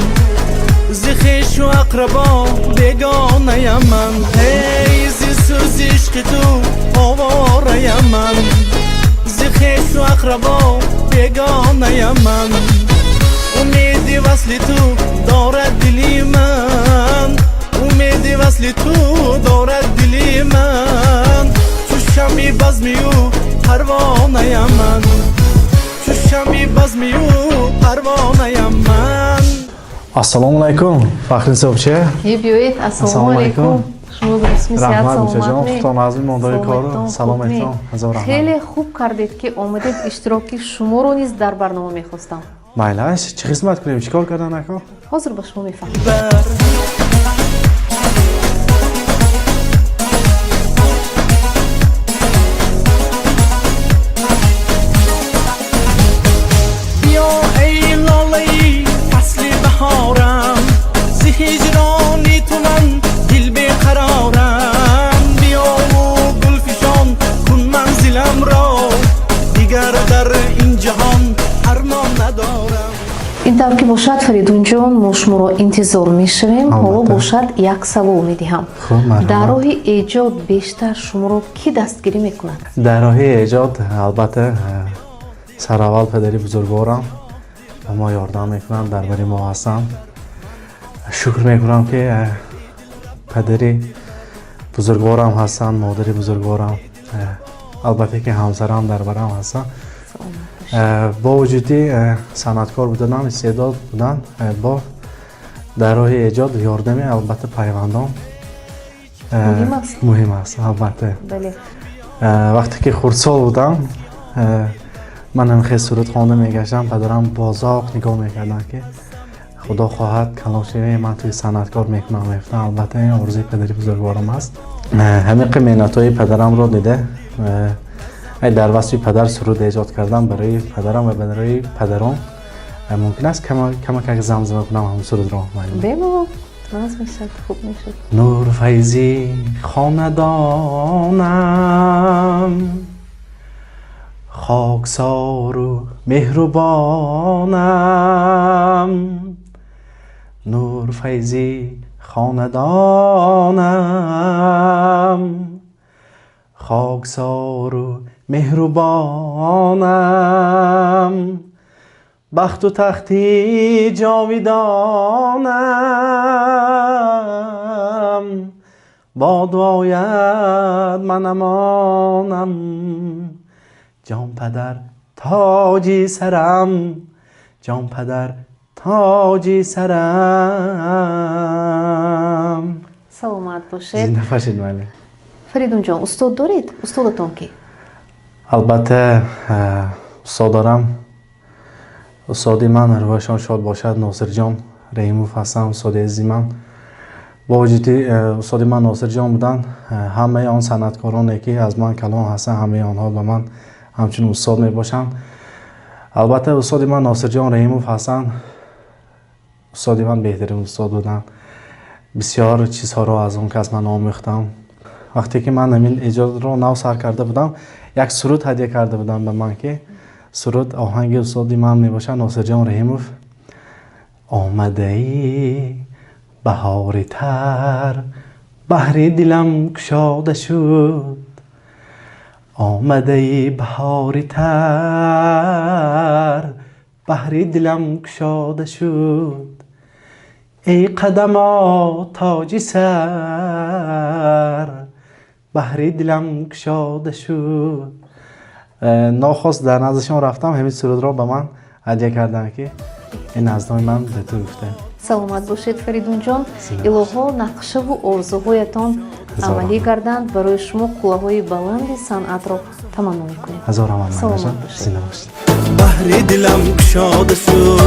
B: зи хешу ақрабо бегонаям ман. Эй, зи сӯзи ишқи ту овораям ман, зи хешу ақрабо бегонаям ман. Умеди васли ту дорад дили ман, умеди васли ту дорад дили ман. Чу шамъи базми ӯ парвонаям ман, чу шамъи базми ӯ парвонаям ман.
O: Ассалому алайкум, Фахринисо буча.
C: Е, биёед, ассалому алайкум. Шумо дурустми, сиҳат,
O: Раҳмат, бучаҷон,
C: саломатме?
O: худтон азми мондаи кору
C: Саломатон,
O: салом
C: хубме?
O: айтон, ҳазор раҳмат.
C: Хеле хуб кардед, ки омадед. Иштироки шуморо низ дар барнома мехостам.
O: Майлаш, чӣ хизмат кунем, чӣ кор кардан ако?
C: Ҳозир ба шумо мефаҳмам.
B: Биё, эй лолаи фасли баҳорам, зи ҳиҷрони ту ман дил беқарорам. Биёву гулфишон кун манзиламро, дигар дар ин ҷаҳон армон надорам.
C: Ин тавр ки бошад, Фаридунҷон, мо шуморо интизор мешавем. Ҳоло бошад, як савол медиҳам.
O: Хуб, марҳамат.
C: Дар роҳи эҷод бештар шуморо кӣ дастгирӣ мекунад?
O: Дар роҳи эҷод, албатта, сараввал падари бузургворам ба мо ёрдам мекунанд, дар бари мо ҳастанд. Шукр мекунам, ки падари бузургворам ҳастанд, модари бузургворам, албатта ки ҳамсарам дар барам ҳастанд. Бо вуҷуди санъаткор буданам, истеъдод будан, бо дар роҳи эҷод ёрдами, албатта, пайвандон
C: муҳим аст?
O: Муҳим аст, албатта. Вақте ки хурдсол будам, ман ҳам хел суруд хонда мегаштам, падарам бо завқ нигоҳ мекарданд, ки худо хоҳад, калон шавӣ, ман туи санъаткор мекунам, мегуфтам. Албатта, ин орзуи падари бузургворам аст. Ҳамин қи меҳнатҳои падарамро дида, ай дар васфи падар суруд эҷод кардам барои падарам ва барои падарон. Мумкин аст камакак замзама кунам ҳамн сурудро?
C: Бемалол, нағз мешавад, хуб мешуд.
O: Нурфайзи хонадонам. Хоксору меҳрубонам, нурфайзи хонадонам, хоксору меҳрубонам, бахту тахти ҷовидонам, бо дуоят ман амонам, ҷон падар тоҷи сарам, ҷон падар тоҷи сарам.
C: Саломат бошед.
O: Зинда бошед. Майли.
C: Фаридунҷон, устод доред? Устодатон ки?
O: Албатта, устод дорам. Устоди ман, рӯҳашон шод бошад, Носирҷон Раҳимов ҳастанд, устоди азизи ман. Бо вуҷуди устоди ман Носирҷон буданд, ҳамаи он санъаткороне ки аз ман калон ҳастанд, ҳамаи онҳо ба ман ҳамчун устод мебошанд. Албатта, устоди ман Носирҷон Раҳимов ҳастанд. Устоди ман беҳтарин устод буданд. Бисёр чизҳоро аз он кас ман омӯхтам. Вақте ки ман ҳамин эҷодро нав сар карда будам, як суруд ҳадя карда будам ба ман, ки суруд оҳанги устоди ман мебошад, Носирҷон Раҳимов. Омадаи баҳори тар, баҳри дилам кушода шуд, омадаи баҳори тар, баҳри дилам кушода шуд, эй қадамо тоҷи сар, баҳри дилам кушода шуд. Нохост дар наздашон рафтам, ҳамин сурудро ба ман ҳадя карданд, ки ин аз номи ман ба ту гуфта.
C: Саломат бошед, Фаридунҷон. Илоҳо нақшаву орзуҳоятон амалӣ гарданд. Барои шумо қуллаҳои баланди санъатро таманно мекунем.
O: Ҳазор раҳмат.
C: Саломат бошед.
O: Зинда бошед.
B: Баҳри дилам кушода шуд.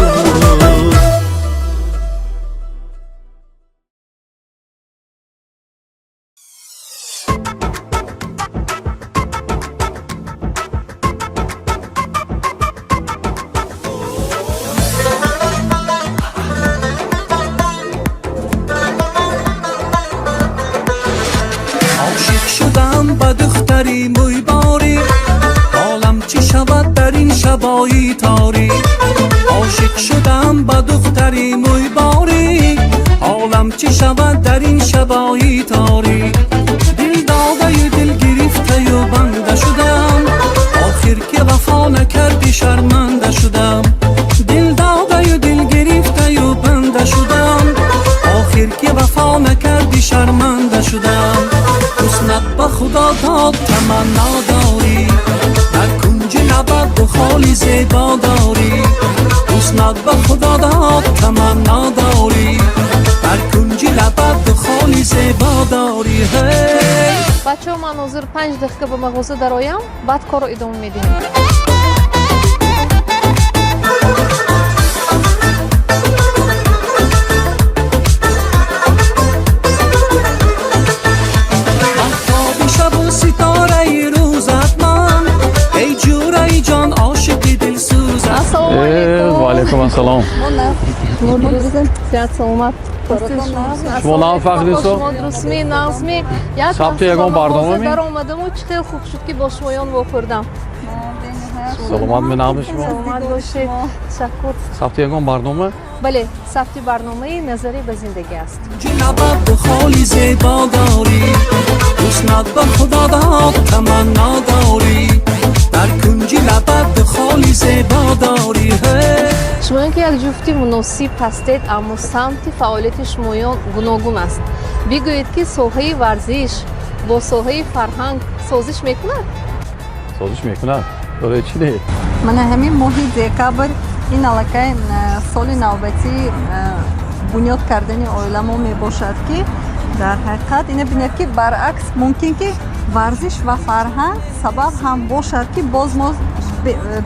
B: Ошиқ шудам ба духтари мӯйборӣ, ҳолам чӣ шавад дар ин шабои торӣ? Ошиқ шудам ба духтари мӯйборӣ, ҳолам чӣ шавад дар ин шабои торӣ? Дил додаю дил гирифтаю банда шудам, охир ки вафо накардӣ шарманда шудам. Дил додаю дил гирифтаю банда шудам, охир ки вафо накардӣ шарманда шудам. Ҳуснат ба худо дод таманно дорӣ, дар кунҷи лабат ду холи зебо дорӣ. Ҳуснат ба худо дод таманно дорӣ, дар кунҷи лабат ду холи зебо дорӣ.
C: Бачаҳо, ман ҳозир 5 дақиқа ба мағоза дароям, баъд корро идома медиҳем.
B: Маҳтоби шабу ситораи рӯзат ман, эй ҷураи ҷон ошиқи дилсӯзат.
C: Ассалому алайкум.
P: Ва алайкум ассалом.
C: Сиҳат, саломат.
P: Шумо нав фахрисо?
C: Шумо дурустми, нағзми? Як
P: Сабти ягон барнома ми?
C: Даромадаму чӣ хел хуб шуд, ки бо шумоён вохӯрдам.
P: Саломат менавми шумо?
C: Саломат бошед, ташаккур.
P: Сабти ягон барнома?
C: Бале, сабти барномаи «Назаре ба зиндагӣ» аст.
B: Лабат ду холи зебо дорӣ, ҳуснат ба худо дод таманно дорӣ, дар кунҷи лабат ду холи зебо дорӣ.
C: Шумоён ки як ҷуфти муносиб ҳастед, аммо самти фаъолияти шумоён гуногун аст. Бигӯед, ки соҳаи варзиш бо соҳаи фарҳанг созиш мекунад?
P: Созиш мекунад, барои чӣ не?
Q: Мана ҳамин моҳи декабр ин аллакай соли навбатии бунёд кардани оиламо мебошад, ки дар ҳақиқат ина бинед, ки баръакс мумкин ки варзиш ва фарҳанг сабаб ҳам бошад, ки боз мо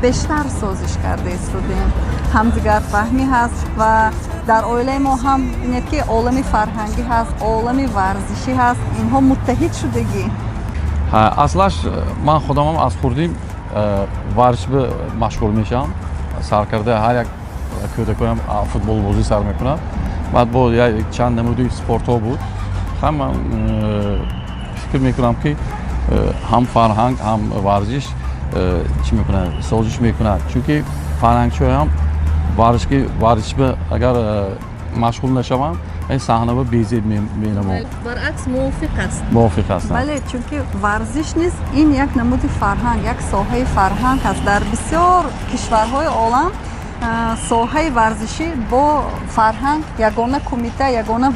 Q: бештар созиш карда истодем. Ҳамдигарфаҳмӣ ҳаст ва дар оилаи мо ҳам бинед, ки олами фарҳангӣ ҳаст, олами варзишӣ ҳаст, инҳо муттаҳид шудагӣ.
P: Аслаш ман худамам аз хурдӣ варзиш машғул мешавам. Сар карда ҳар як кӯдакоям футболбозӣ сар мекунад, баъд бо чанд намуди спортҳо буд. Ҳам ман фикр мекунам, ки ҳам фарҳанг, ҳам варзиш чӣ мекунад, созиш мекунад. Чунки фарҳангчиҳоям варзиш агар машғул нашаванд, ин саҳна ба безеб менамояд.
C: Баръакс, мувофиқ аст.
P: Мувофиқ ҳастанд.
Q: Бале, чунки варзиш низ ин як намуди фарҳанг, як соҳаи фарҳанг аст. Дар бисёр кишварҳои олам соҳаи варзишӣ бо фарҳанг ягона кумита, ягона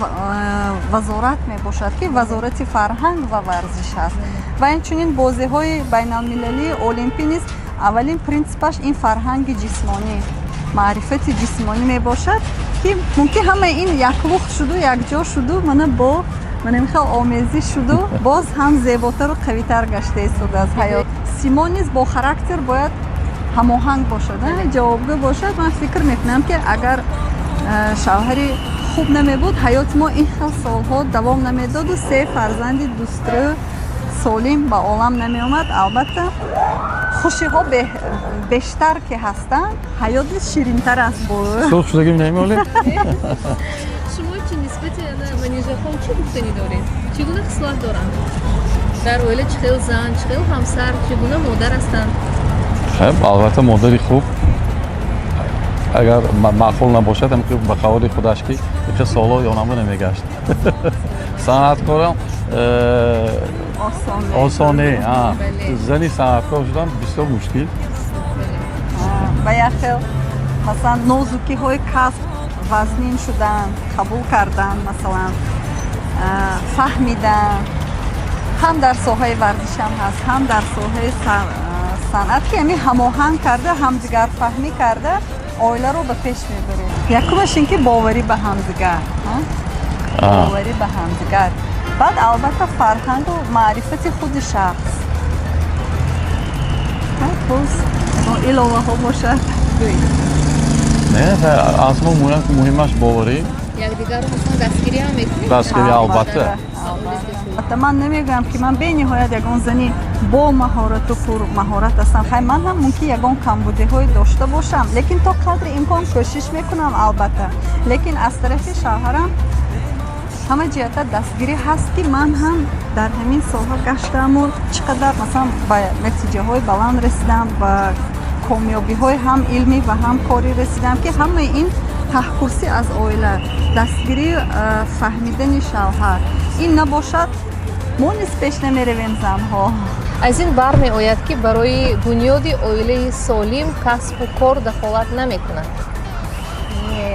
Q: вазорат мебошад, ки вазорати фарҳанг ва варзиш аст. Ва инчунин бозиҳои байналмилалии олимпӣ низ аввалин принсипаш ин фарҳанги ҷисмонӣ, маърифати ҷисмонӣ мебошад, ки мумкин ҳамаи ин яклухт шуду, якҷо шуду, мана бо мана михел омезиш шуду, боз ҳам зеботару қавитар гашта истодааст ҳаёт. Симо низ бо характер бояд ҳамоҳанг бошад, ҷавобгӯ бошад. Ман фикр мекунам, ки агар шавҳари хуб намебуд, ҳаёти мо ин хел солҳо давом намедоду се фарзанди дӯстрӯ солим ба олам намеомад. Албатта, хушиҳо бештар ки ҳастанд, ҳаёт низ ширинтар аст. Бо
P: сурх шудагим намеолем.
C: Шумо чӣ нисбати Манижахон чӣ гуфтанӣ доред? Чӣ гуна хислат доранд дар оила? Чӣ хел зан, чӣ хел ҳамсар, чӣ гуна модар ҳастанд?
P: Албатта, модари хуб. Агар маъқул набошад, ба қавли худаш, ки ихе солҳо ёнамба намегашт. Санъаткорам осон не, зани санъаткор шудан бисёр мушкил.
Q: Ба як хел, масалан, нозукиҳои касб вазнин шудан, қабул кардан, масалан, фаҳмидан, ҳам дар соҳаи варзишам ҳаст, ҳам дар соҳаи санъат, ки ҳамин ҳамоҳанг карда, ҳамдигарфаҳмӣ карда, оиларо ба пеш мебарем. Якумаш ин ки боварӣ ба ҳамдигар, боварӣ ба ҳамдигар, баъд албатта фарҳангу маърифати худи шахс. Боз иловаҳо бошад.
P: Не, аз мо муҳимаш боварӣ.
C: Якдигарро, масалан, дастгирӣ ҳам мекунед?
P: Дастгирӣ, албатта.
Q: Албатта, ман намегӯям, ки ман бениҳоят ягон зани бо маҳорату пурмаҳорат ҳастам. Хай, ман ҳам мумкин ягон камбудиҳое дошта бошам, лекин то қадри имкон кӯшиш мекунам, албатта. Лекин аз тарафи шавҳарам ҳама ҷиҳата дастгирӣ ҳаст, ки ман ҳам дар ҳамин соҳа гаштаму чӣ қадар, масалан, ба натиҷаҳои баланд расидам, ба комёбиҳои ҳам илмӣ ва ҳам корӣ расидам, ки ҳамаи ин таҳкурсӣ аз оила, дастгирӣ, фаҳмидани шавҳар, ин набошад, мо низ пеш намеравем, занҳо.
C: Аз ин бармеояд, ки барои бунёди оилаи солим касбу кор дахолат намекунад?
Q: Не,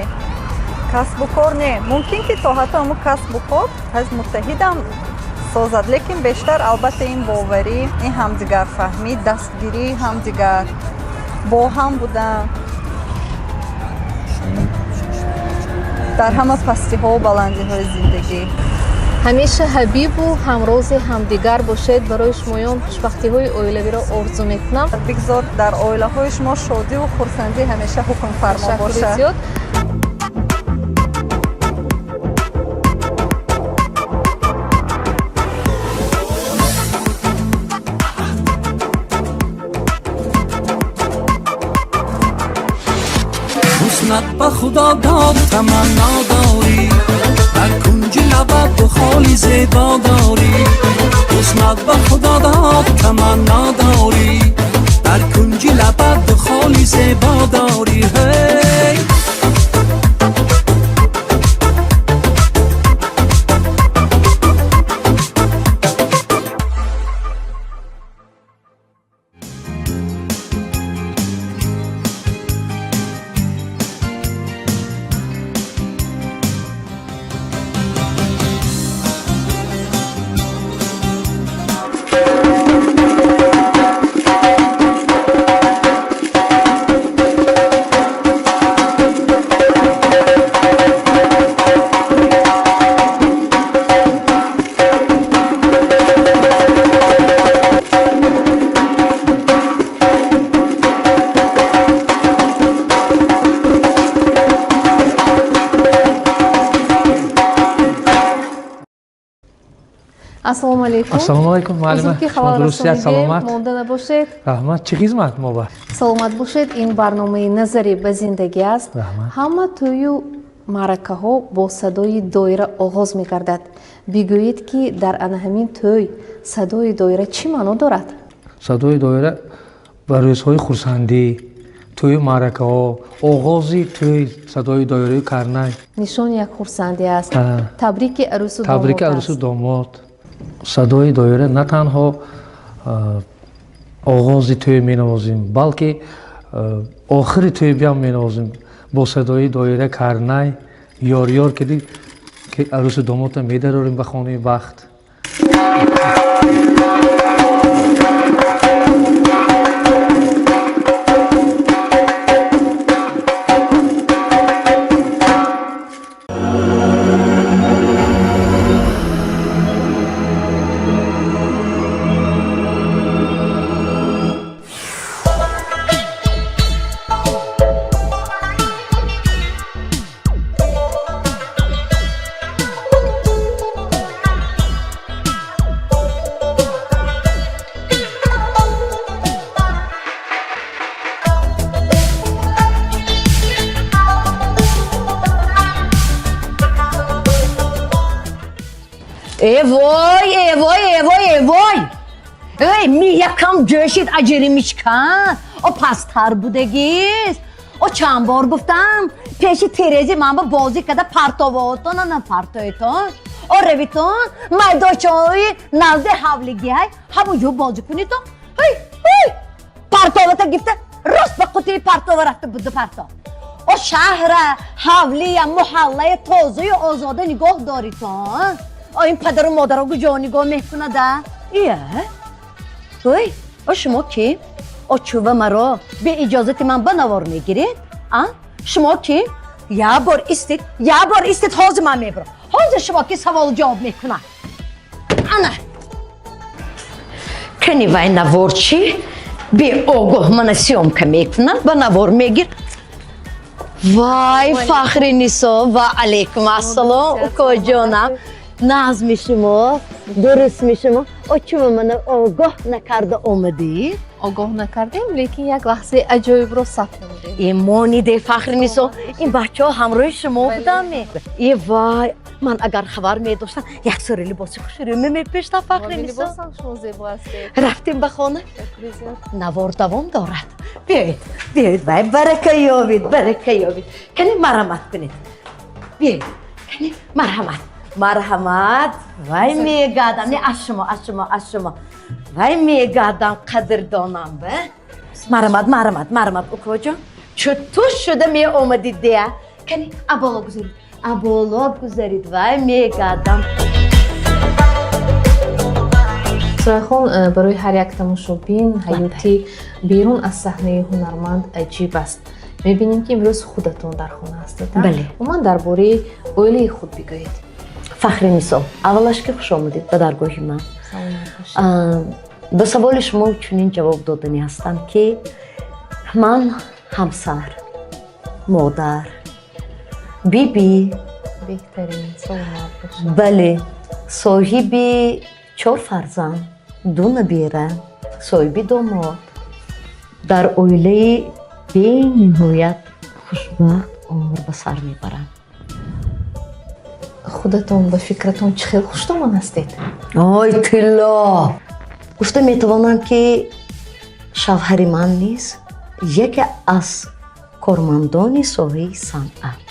Q: касбу кор не. Мумкин ки то ҳатто ҳамун касбу кор аз муттаҳидам созад, лекин бештар, албатта, ин боварӣ, ин ҳамдигарфаҳмӣ, дастгирии ҳамдигар, бо ҳам будан дар ҳама пастиҳову баландиҳои зиндагӣ.
C: Ҳамеша ҳабибу ҳамрози ҳамдигар бошед. Барои шумоён хушбахтиҳои оилавиро орзу мекунам.
Q: Бигзор дар оилаҳои шумо шодиву хурсандӣ ҳамеша ҳукмфармо бошад.
C: Зиёд.
B: Ҳуснат ба худо дод, таманно дорӣ, дар кунҷи лабат ду холи зебо дорӣ. Ҳуснат ба худо дод, таманно дорӣ, дар кунҷи лабат ду холи зебо дорӣ. Ҳей!
C: Ассалому алайкум.
R: Ассалому алайкум, муаллима.
C: Узр, ки халал
R: Дурустият,
C: расонидем.
R: саломат.
C: Монда набошед.
R: Раҳмат. Чӣ хизмат мо ба?
C: Саломат бошед. Ин барномаи «Назаре ба зиндагӣ» аст.
R: Раҳмат.
C: Ҳама тӯю маъракаҳо бо садои доира оғоз мегардад. Бигӯед, ки дар ана ҳамин тӯй садои доира чӣ маъно дорад?
R: Садои доира Ва рӯзҳои хурсандӣ, тӯю маъракаҳо, оғози тӯй садои доираи карнай
C: нишони як хурсандӣ аст, табрики арӯсу
R: табрики арӯсу домод. Садои доира на танҳо оғози тӯй менавозем, балки охири тӯй биам менавозем бо садои доира карнай ёр ёр киди ки арӯсу домодро медарорем ба хонаи бахт.
S: Эвой, эвой, эвой, эвой! Эй, ми якам ҷӯшид аҷири мишкан. О пасттар будагист. О чанд бор гуфтам, пеши терези ман ба бозӣ када партовотон ана партоетон. О равитон, майдочаҳои назди ҳавлигиҳай, ҳамонҷо бозӣ кунитон. Ҳай, ҳай! Партовата гифта, рост ба қутии партова рафта буду партов. О шаҳра, ҳавлия, муҳаллая тозаю озода нигоҳ доритон. О ин падару модаро куҷо нигоҳ мекунада? Ия? Ой, о шумо кӣ? О чува маро бе иҷозати ман ба навор мегиред? А? Шумо кӣ? Я бор истед, я бор истед, ҳозир ман мебурам. Ҳозир шумо ки саволу ҷавоб мекунам. Ана. Кани вай навор чӣ? Беогоҳ мана съёмка мекунад, ба навор мегир. Вай, Фахри Нисо, ва алейкум ассалом, укоҷонам. Нағз шумо, дуруст мешумо. О чува мана огоҳ накарда омадӣ?
C: Огоҳ накардем, лекин як лаҳзаи аҷоибро сабт намудем.
S: Э мониде, Фахри Нисо, ин бачаҳо ҳамроҳи шумо будам-ме? Э вай, ман агар хабар медоштам, як сури либоси хушрӯ мепештам, Фахри Нисо.
C: Либосам шумо зебо ҳастед.
S: Рафтем ба хона. Навор давом дорад. Биёед, биёед, вай барака ёбед, барака ёбед. Кани марҳамат кунед. Биёед, кани марҳамат. Марҳамат. Вай мегардам. Не, аз шумо, аз шумо, аз шумо. Вай мегардам, қадрдонам, ба. Марҳамат, марҳамат, марҳамат, укоҷон. Чутур шуда меомадид дея? Кани аболо гузаред. Аболо гузаред. Вай мегардам.
C: Сурайхон, барои ҳар як тамошобин ҳаёти берун аз саҳнаи ҳунарманд аҷиб аст. Мебинем, ки имрӯз худатон дар хона ҳастед.
S: Бале.
C: Умуман дар бораи оилаи худ бигӯед.
S: Фахри Нисо, аввалаш ки хуш омадед ба даргоҳи ман. Ба саволи шумо чунин ҷавоб доданӣ ҳастам, ки ман ҳамсар, модар, бибӣ,
C: Беҳтарин, саломат бошед.
S: Бале, соҳиби чор фарзанд, ду набира, соҳиби домод, дар оилаи бениҳоят хушбахт умр ба сар мебарам.
C: Худатон ба фикратон чӣ хел хушдоман ҳастед?
S: Ой, тилло! Гуфта метавонам, ки шавҳари ман низ яке аз кормандони соҳаи санъат.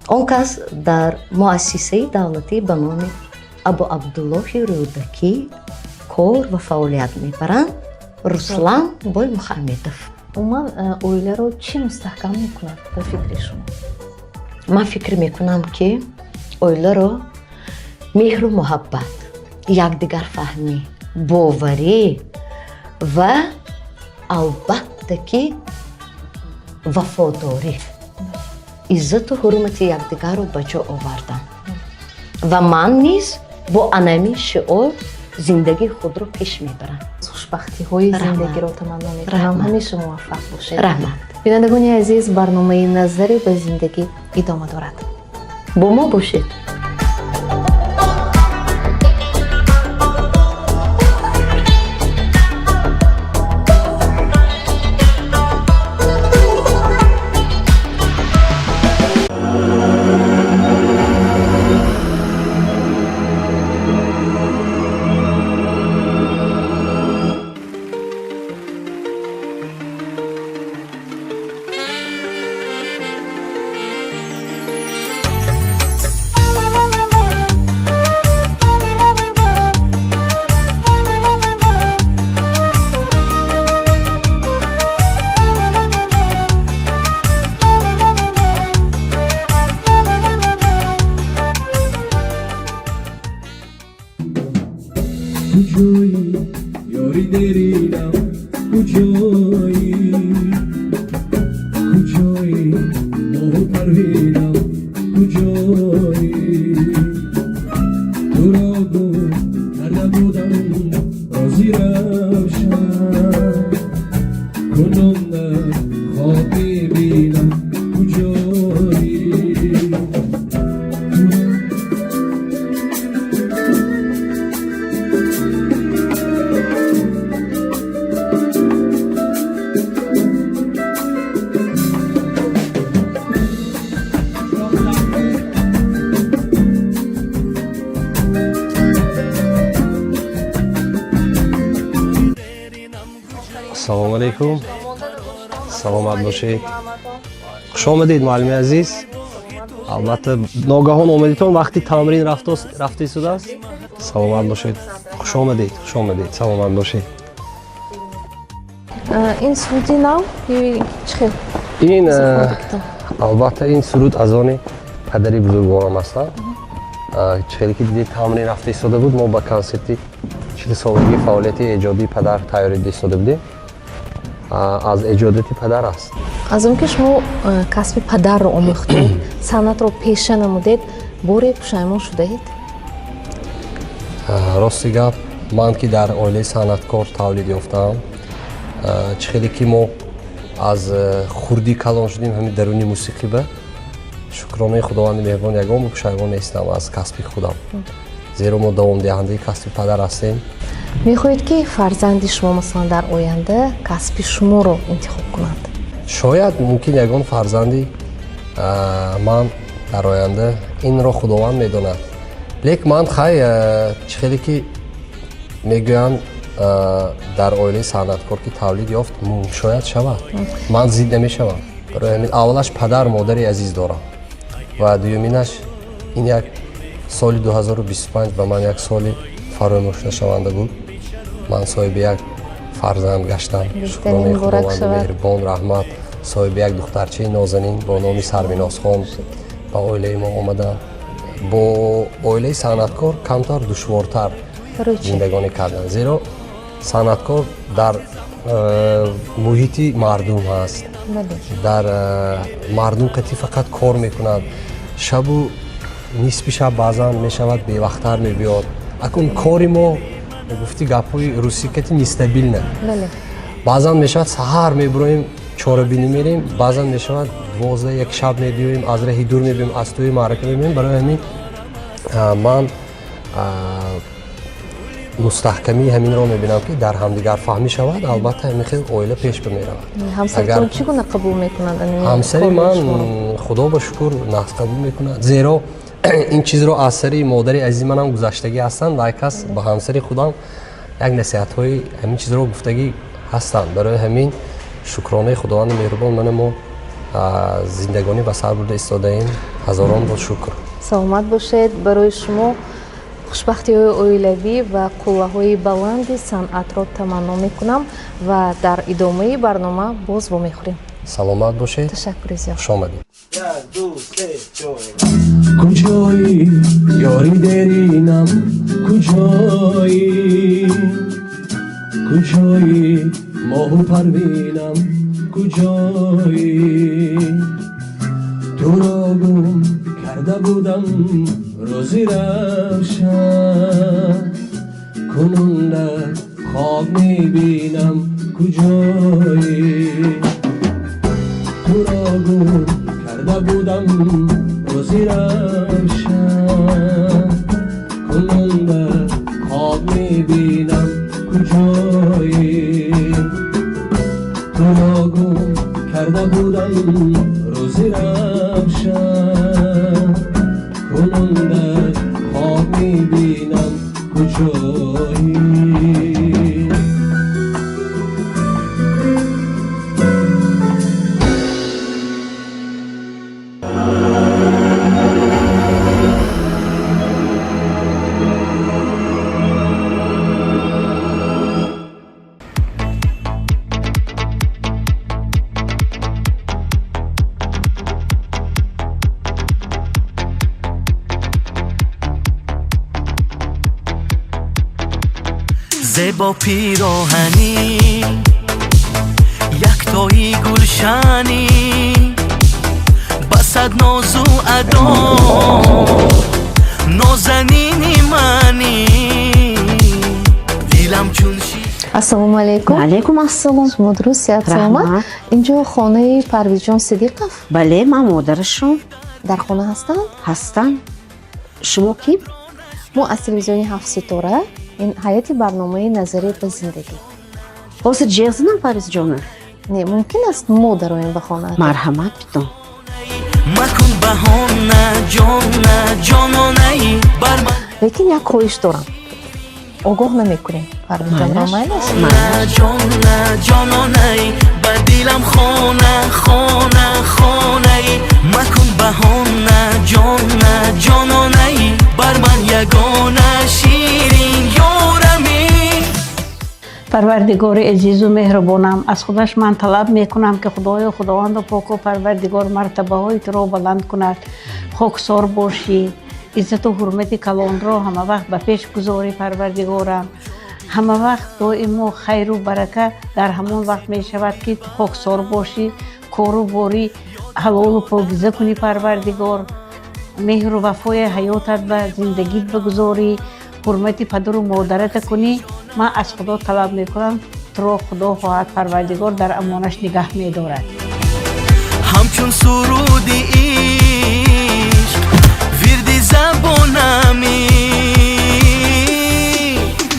S: Он кас дар муассисаи давлатӣ ба номи Абу Абдуллоҳи Рӯдакӣ кор ва фаъолият мебаранд, Руслан Боймухамедов.
C: Умуман оиларо чӣ мустаҳкам мекунад ба фикри шумо?
S: Ман фикр мекунам, ки оиларо меҳру муҳаббат, якдигарфаҳмӣ, боварӣ ва албатта ки вафодорӣ, иззату ҳурмати якдигарро ба ҷо овардан. Ва ман низ бо анамин шиор зиндагии худро пеш мебарам.
C: Хушбахтиҳои зиндагиро таманно мекунам, ҳамеша муваффақ бошед.
S: Раҳмат.
C: Бинандагони азиз, барномаи «Назаре ба зиндагӣ» идома дорад.
S: Бо мо бошед.
B: Куҷоӣ, ёри деринам, куҷоӣ? Куҷоӣ, моҳу парвинам, куҷоӣ? Туро гум карда будам рози равшан, кунун дар хоб мебинам, куҷоӣ?
T: Ассалому алайкум, саломат бошед, хуш омадед, муаллими азиз. Албатта, ногаҳон омадитон, вақти тамрин рафта истодааст. Саломат бошед, хуш омадед, хуш омадед, саломат бошед.
C: Ин суруди нав ё чӣ хел?
T: Ин албатта, ин суруд аз они падари бузургворам ҳастанд. Чӣ хеле ки дидед, тамрин рафта истода буд. Мо ба консерти 40-солагии фаъолияти эҷодии падар тайёрӣ истода будем. Аз эҷодияти падар аст.
C: Аз он ки шумо касби падарро омӯхтед, санъатро пеша намудед, боре пушаймон шудаед?
T: Рости гап, ман ки дар оилаи санъаткор тавлид ёфтаам, чӣ хеле ки мо аз хурдӣ калон шудем ҳамин даруни мусиқӣ, ба шукронаи Худованди меҳрубон, ягон пушаймон нестам аз касби худам, зеро мо давомдиҳандаи касби падар ҳастем.
C: Мехоҳед, ки фарзанди шумо, масалан, дар оянда касби шуморо интихоб кунанд?
T: Шояд, мумкин, ягон фарзанди ман дар оянда, инро Худованд медонад. Лек ман хай, чӣ хеле ки мегӯянд, дар оилаи санъаткор ки тавлид ёфт, шояд шавад, ман зид намешавам. Барои ҳамин, аввалаш, падар модари азиз дорам ва дуюминаш, ин як соли 2025 ба ман як соли фаромӯшнашаванда буд. Ман соҳиби як фарзанд гаштам, шукронаи Худованди меҳрубон. Раҳмат. Соҳиби як духтарчаи нозанин бо номи Сарвинозхон ба оилаи мо омадам. Бо оилаи санъаткор камтар душвортар зиндагонӣ кардан, зеро санъаткор дар муҳити мардум ҳаст, дар мардум қатӣ фақат кор мекунад, шабу нисфи шаб баъзан мешавад, бевақттар мебиёд. Акун кори мо, гуфти гапҳои русӣ кати, нестабильно. Баъзан мешавад, саҳар мебуроем, чорабинӣ мерем, баъзан мешавад, 12, 1 шаб мебиёем, аз раҳи дур мебиёем, аз тӯи маърака мебиёем. Барои ҳамин ман мустаҳкамии ҳаминро мебинам, ки дар ҳамдигарфаҳмӣ шавад, албатта, ҳамин хел оила пеш бимеравад.
C: Ҳамсаратон чӣ гуна қабул мекунанд?
T: Ҳамсари ман, худо ба шукр, нағз қабул мекунад, зеро ин чизро аз сари модари азизи манам гузаштагӣ ҳастанд ва кас ба ҳамсари худам як насиҳатҳои ҳамин чизро гуфтагӣ ҳастанд. Барои ҳамин, шукронаи Худованди меҳрубон, мана мо зиндагонӣ ба сар бурда истодаем, ҳазорон бор шукр.
C: Саломат бошед. Барои шумо хушбахтиҳои оилавӣ ва қуллаҳои баланди санъатро таманно мекунам ва дар идомаи барнома боз вомехӯрем.
T: Саломат бошед.
C: Ташаккури зиёд.
T: Хуш омадед.
B: Куҷоӣ, ёри деринам, куҷоӣ? Куҷоӣ, моҳу парвинам, куҷоӣ? Туро гум карда будам рӯзи равшан, кунун дар хоб мебинам, куҷоӣ? Туро гум карда будам рӯзи равшан, кунун дар хоб мебинам, куҷоӣ? Туро гум карда будам рӯзи равшан, кунун дар хоб мебинам, куҷоӣ? Зебо пироҳанӣ, яктои гулшанӣ, басад нозу адо, нозанини манӣ, дилам чун
C: Ассалому алайкум.
U: Алайкум ассалом.
C: Шумо дуруст, сиҳат, саломат? Инҷо хонаи Парвизҷон Сидиқов?
U: Бале, ман модарашон.
C: Дар хона ҳастанд?
U: Ҳастанд. Шумо кӣ?
C: Мо аз телевизиони Ҳафт ситора, ин ҳайати барномаи Назаре ба зиндагӣ.
U: Ҳозир ҷеғ занам Парвизҷона?
C: Не, мумкин аст мо дароем ба хона?
U: Марҳамат, битон.
B: Макун баҳона, ҷона, ҷононаи бар ман.
C: Лекин як хоҳиш дорам, огоҳ намекунем Парвизҷонро, майлаш?
B: Ҷона, ҷононаи, ба дилам хона, хона, хонаи, макун баҳона, ҷона, ҷононаи, бар ман ягона ширин ёрами.
H: Парвардигори азизу меҳрубонам, аз худаш ман талаб мекунам, ки Худоё, Худованду поку Парвардигор мартабаҳои туро баланд кунад, хоксор бошӣ, иззату ҳурмати калонро ҳамавақт ба пеш гузорӣ. Парвардигорам, ҳамавақт доимо хайру барака дар ҳамон вақт мешавад, ки ту хоксор бошӣ, кору бори ҳалолу покиза кунӣ. Парвардигор, меҳру вафои ҳаётат ба зиндагит бигузорӣ, ҳурмати падару модарата кунӣ. Ман аз Худо талаб мекунам, туро Худо хоҳад, Парвардигор дар амонаш нигаҳ медорад.
B: Ҳамчун суруди ишқ вирди забонами,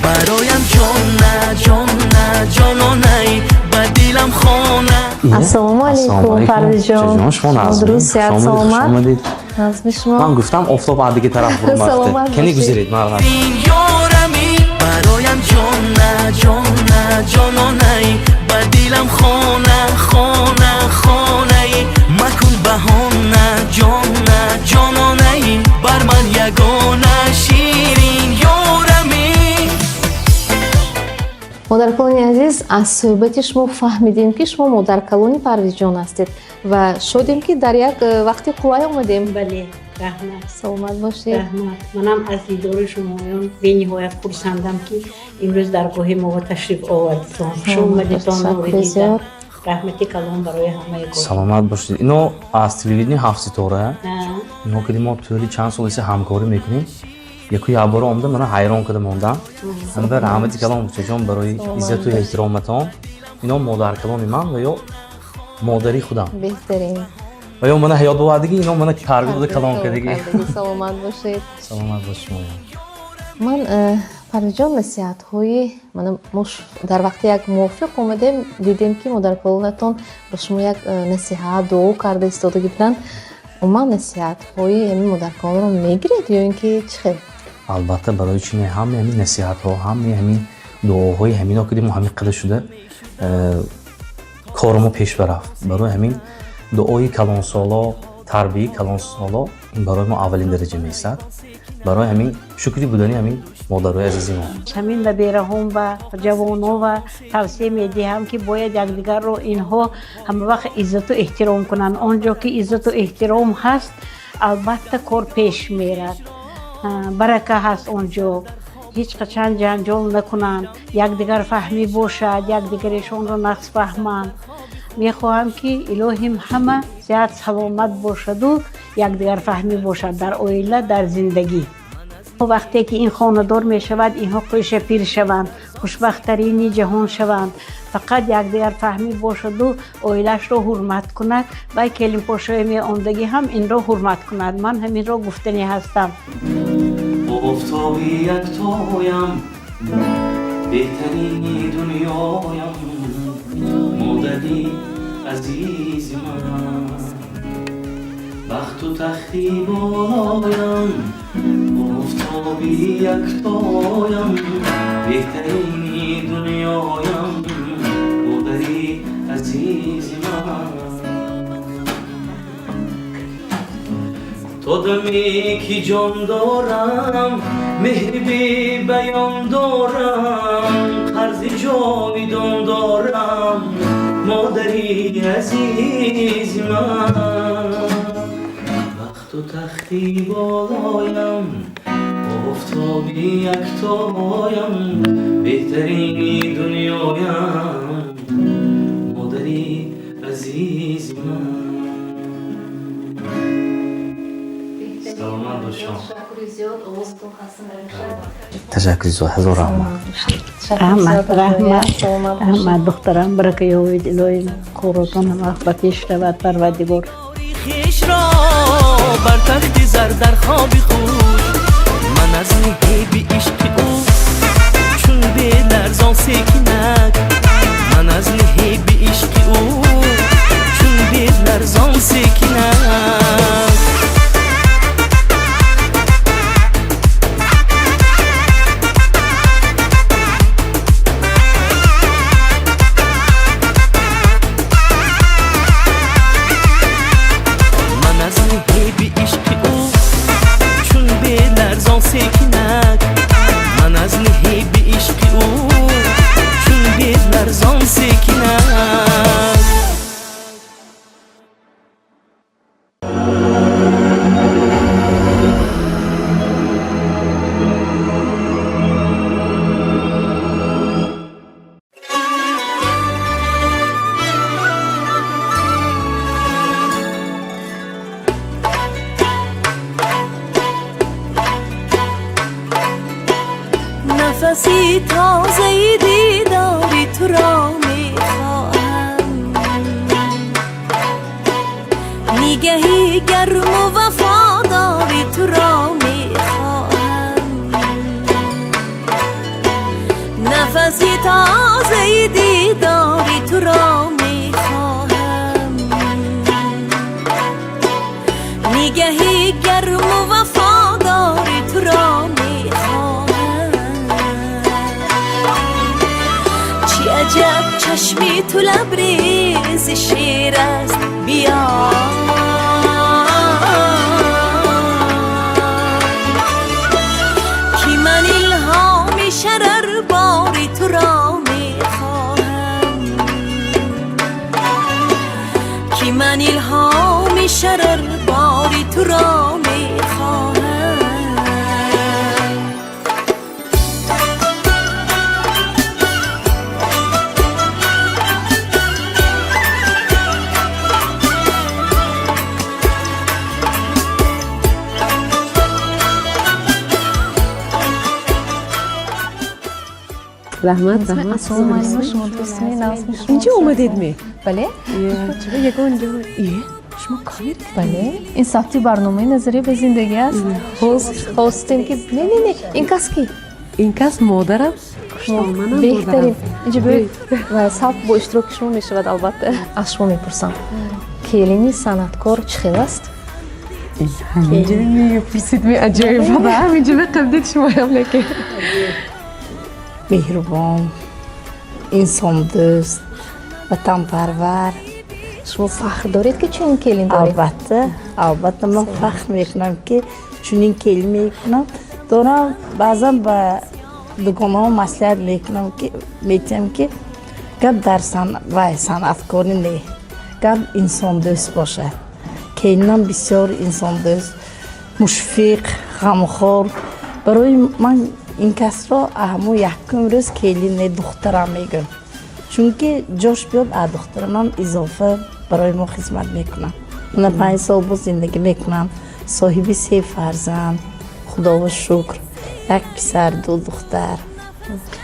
B: бароям ҷона, ҷона, ҷононаи, ба дилам хона.
C: Ассалому алайкум, Парвизҷон.
V: Шумо нағзми?
C: Дуруст, сиҳат, саломат? Нағзми шумо?
V: Ман гуфтам, офтоб аз диги тараф
C: Саломат.
V: буромад. Кани, гузаред, марҳамат.
B: Ёрами, бароям ҷона, ҷона, ҷононаи, ба дилам хона, хона, хонаи, макун баҳона, ҷона, ҷононаи, бар ман ягона ширин ёрами.
C: Модаркалони азиз, аз суҳбати шумо фаҳмидем, ки шумо модаркалони Парвизҷон ҳастед, ва шодем, ки дар як вақти қулай омадем.
H: Бале, раҳмат.
C: Саломат бошед.
H: Раҳмат. Манам аз дидори шумоён бениҳоят хурсандам, ки имрӯз даргоҳи мо ташриф овардитон. Хуш омадитон, нури дида. Раҳмати калон барои ҳамаи.
V: Саломат бошед. Ино аз телевидени Ҳафт ситора, ино ки мо тӯли чанд сол исе ҳамкорӣ мекунем, яку якбора омада, мана ҳайрон карда мондам. Ҳамба раҳмати калон, бучаҷон, барои иззату эҳтироматон. Ино модаркалони ман ва ё модари худам.
C: Беҳтарин.
V: Ва ё мана ҳаёт бовардагӣ, ино мана тарбия дода, калон кардагӣ.
C: Саломат бошед.
V: Саломат бош шумоям.
C: Ман Парвизҷон, насиҳатҳои мана мо дар вақти як мувофиқ омадем, дидем, ки модаркалонатон ба шумо як насиҳат, дуо карда истода буданд. Умуман, насиҳатҳои ҳамин модаркалонро мегиред ё ин ки чӣ хел?
V: Албатта, барои чи не? Ҳамаи ҳамин насиҳатҳо, ҳамаи ҳамин дуоҳои ҳамино ки мо ҳамин қадар шуда, кори мо пеш барафт. Барои ҳамин дуои калонсоло, тарбияи калонсоло барои мо аввалин дараҷа меистад. Барои ҳамин шукри будани ҳамин модарои азизи мо.
H: Ҳамин набераҳом ва ҷавоно ва тавсия медиҳам, ки бояд якдигарро инҳо ҳамавақт иззату эҳтиром кунанд. Он ҷо ки иззату эҳтиром ҳаст, албатта, кор пеш мерад, барака ҳаст. Он ҷо ҳеҷ қачан ҷанҷол накунанд, якдигар фаҳмӣ бошад, якдигарешонро нағз фаҳманд. Мехоҳам, ки илоҳим ҳама сиҳат саломат бошаду якдигарфаҳмӣ бошад дар оила, дар зиндагӣ. Вақте ки ин хонадор мешавад, инҳо қӯшапир шаванд, хушбахттарини ҷаҳон шаванд. Фақат якдигарфаҳмӣ бошаду оилаашро ҳурмат кунад, вай келинпошои меомдагӣ ҳам инро ҳурмат кунад. Ман ҳаминро гуфтанӣ ҳастам.
B: Офтоби яктоям, беҳтарини дунёям, модари азизи ман, бахту тахти болоям, офтоби яктоям, беҳтарини дунёям, модари азизи ман. То даме ки ҷон дорам, меҳри бебаён дорам, қарзи ҷовидон дорам, модари азизи ман, бахту тахти болоям. Офтоби яктоям, беҳтарини дунёям, модари азизи ман. Саломат бошам.
C: Ташаккури зиёд, овозатон хаста набошад.
V: Ташаккури зиёд, ҳазор раҳмат.
H: Раҳмат, раҳмат, раҳмат, духтарам, барака ёбед, илоҳим коротон ҳама ба пеш равад, Парвардигор.
B: Хешро бар тахти зар дар хоби хуш, ман аз наҳиби ишқи ӯ чун беларзон секинак, ман аз наҳиби ишқи ӯ чун беларзон секинак. Ман аз наҳиби ишқи ӯ чун беларзон секинак, ман аз наҳиби ишқи ӯ чун беларзон секинак. Нафаси тозаи дидори туро мехоҳам, нигаҳи гарму вафодори туро мехоҳам, нафаси тозаи дидори туро мехоҳам, нигаҳи гарму вафодори туро мехоҳам. Чӣ аҷаб чашми ту лабрези шер аст, биё ки ман илҳоми шарарбори туро мехоҳам, ки ман илҳоми шарарбори туро мехоҳам.
D: Раҳмат, раҳмат.
C: Ассалому алайкум, шумо дӯстми назми шумо.
D: Инҷо омадед ме?
C: Бале.
D: Чаро ягон ҷо? Шумо камера?
C: Бале, ин сабти барномаи Назарӣ ба зиндагӣ аст. Хостем ки не, не, не, ин кас ки?
D: Ин кас модарам.
C: Беҳтарин. Инҷо биёед ва сабт бо иштироки шумо мешавад, албатта. Аз шумо мепурсам. Келини санъаткор чӣ хел аст?
D: Ҳаминҷо мепурсид ме, аҷоиб буда. Ҳаминҷо меқабдид шумоям, лекин.
H: Меҳрубон, инсондӯст, ватанпарвар.
C: Шумо фахр доред, ки чунин келин доред?
H: Албатта, албатта, ман фахр мекунам, ки чунин келин мекунам дорам. Баъзан ба дугонаҳо маслиҳат мекунам, ки метиҳам, ки гап дар вай санъаткорӣ не, гап инсондӯст бошад. Келинам бисёр инсондӯст, мушфиқ, ғамхор. Барои ман ин касро ҳамун якум рӯз келин не, духтарам мегӯям, чунки ҷош биёд, а духтарамам изофа барои мо хизмат мекунам. Мана 5 сол боз зиндагӣ мекунам, соҳиби се фарзанд, худоро шукр, як писар, ду духтар.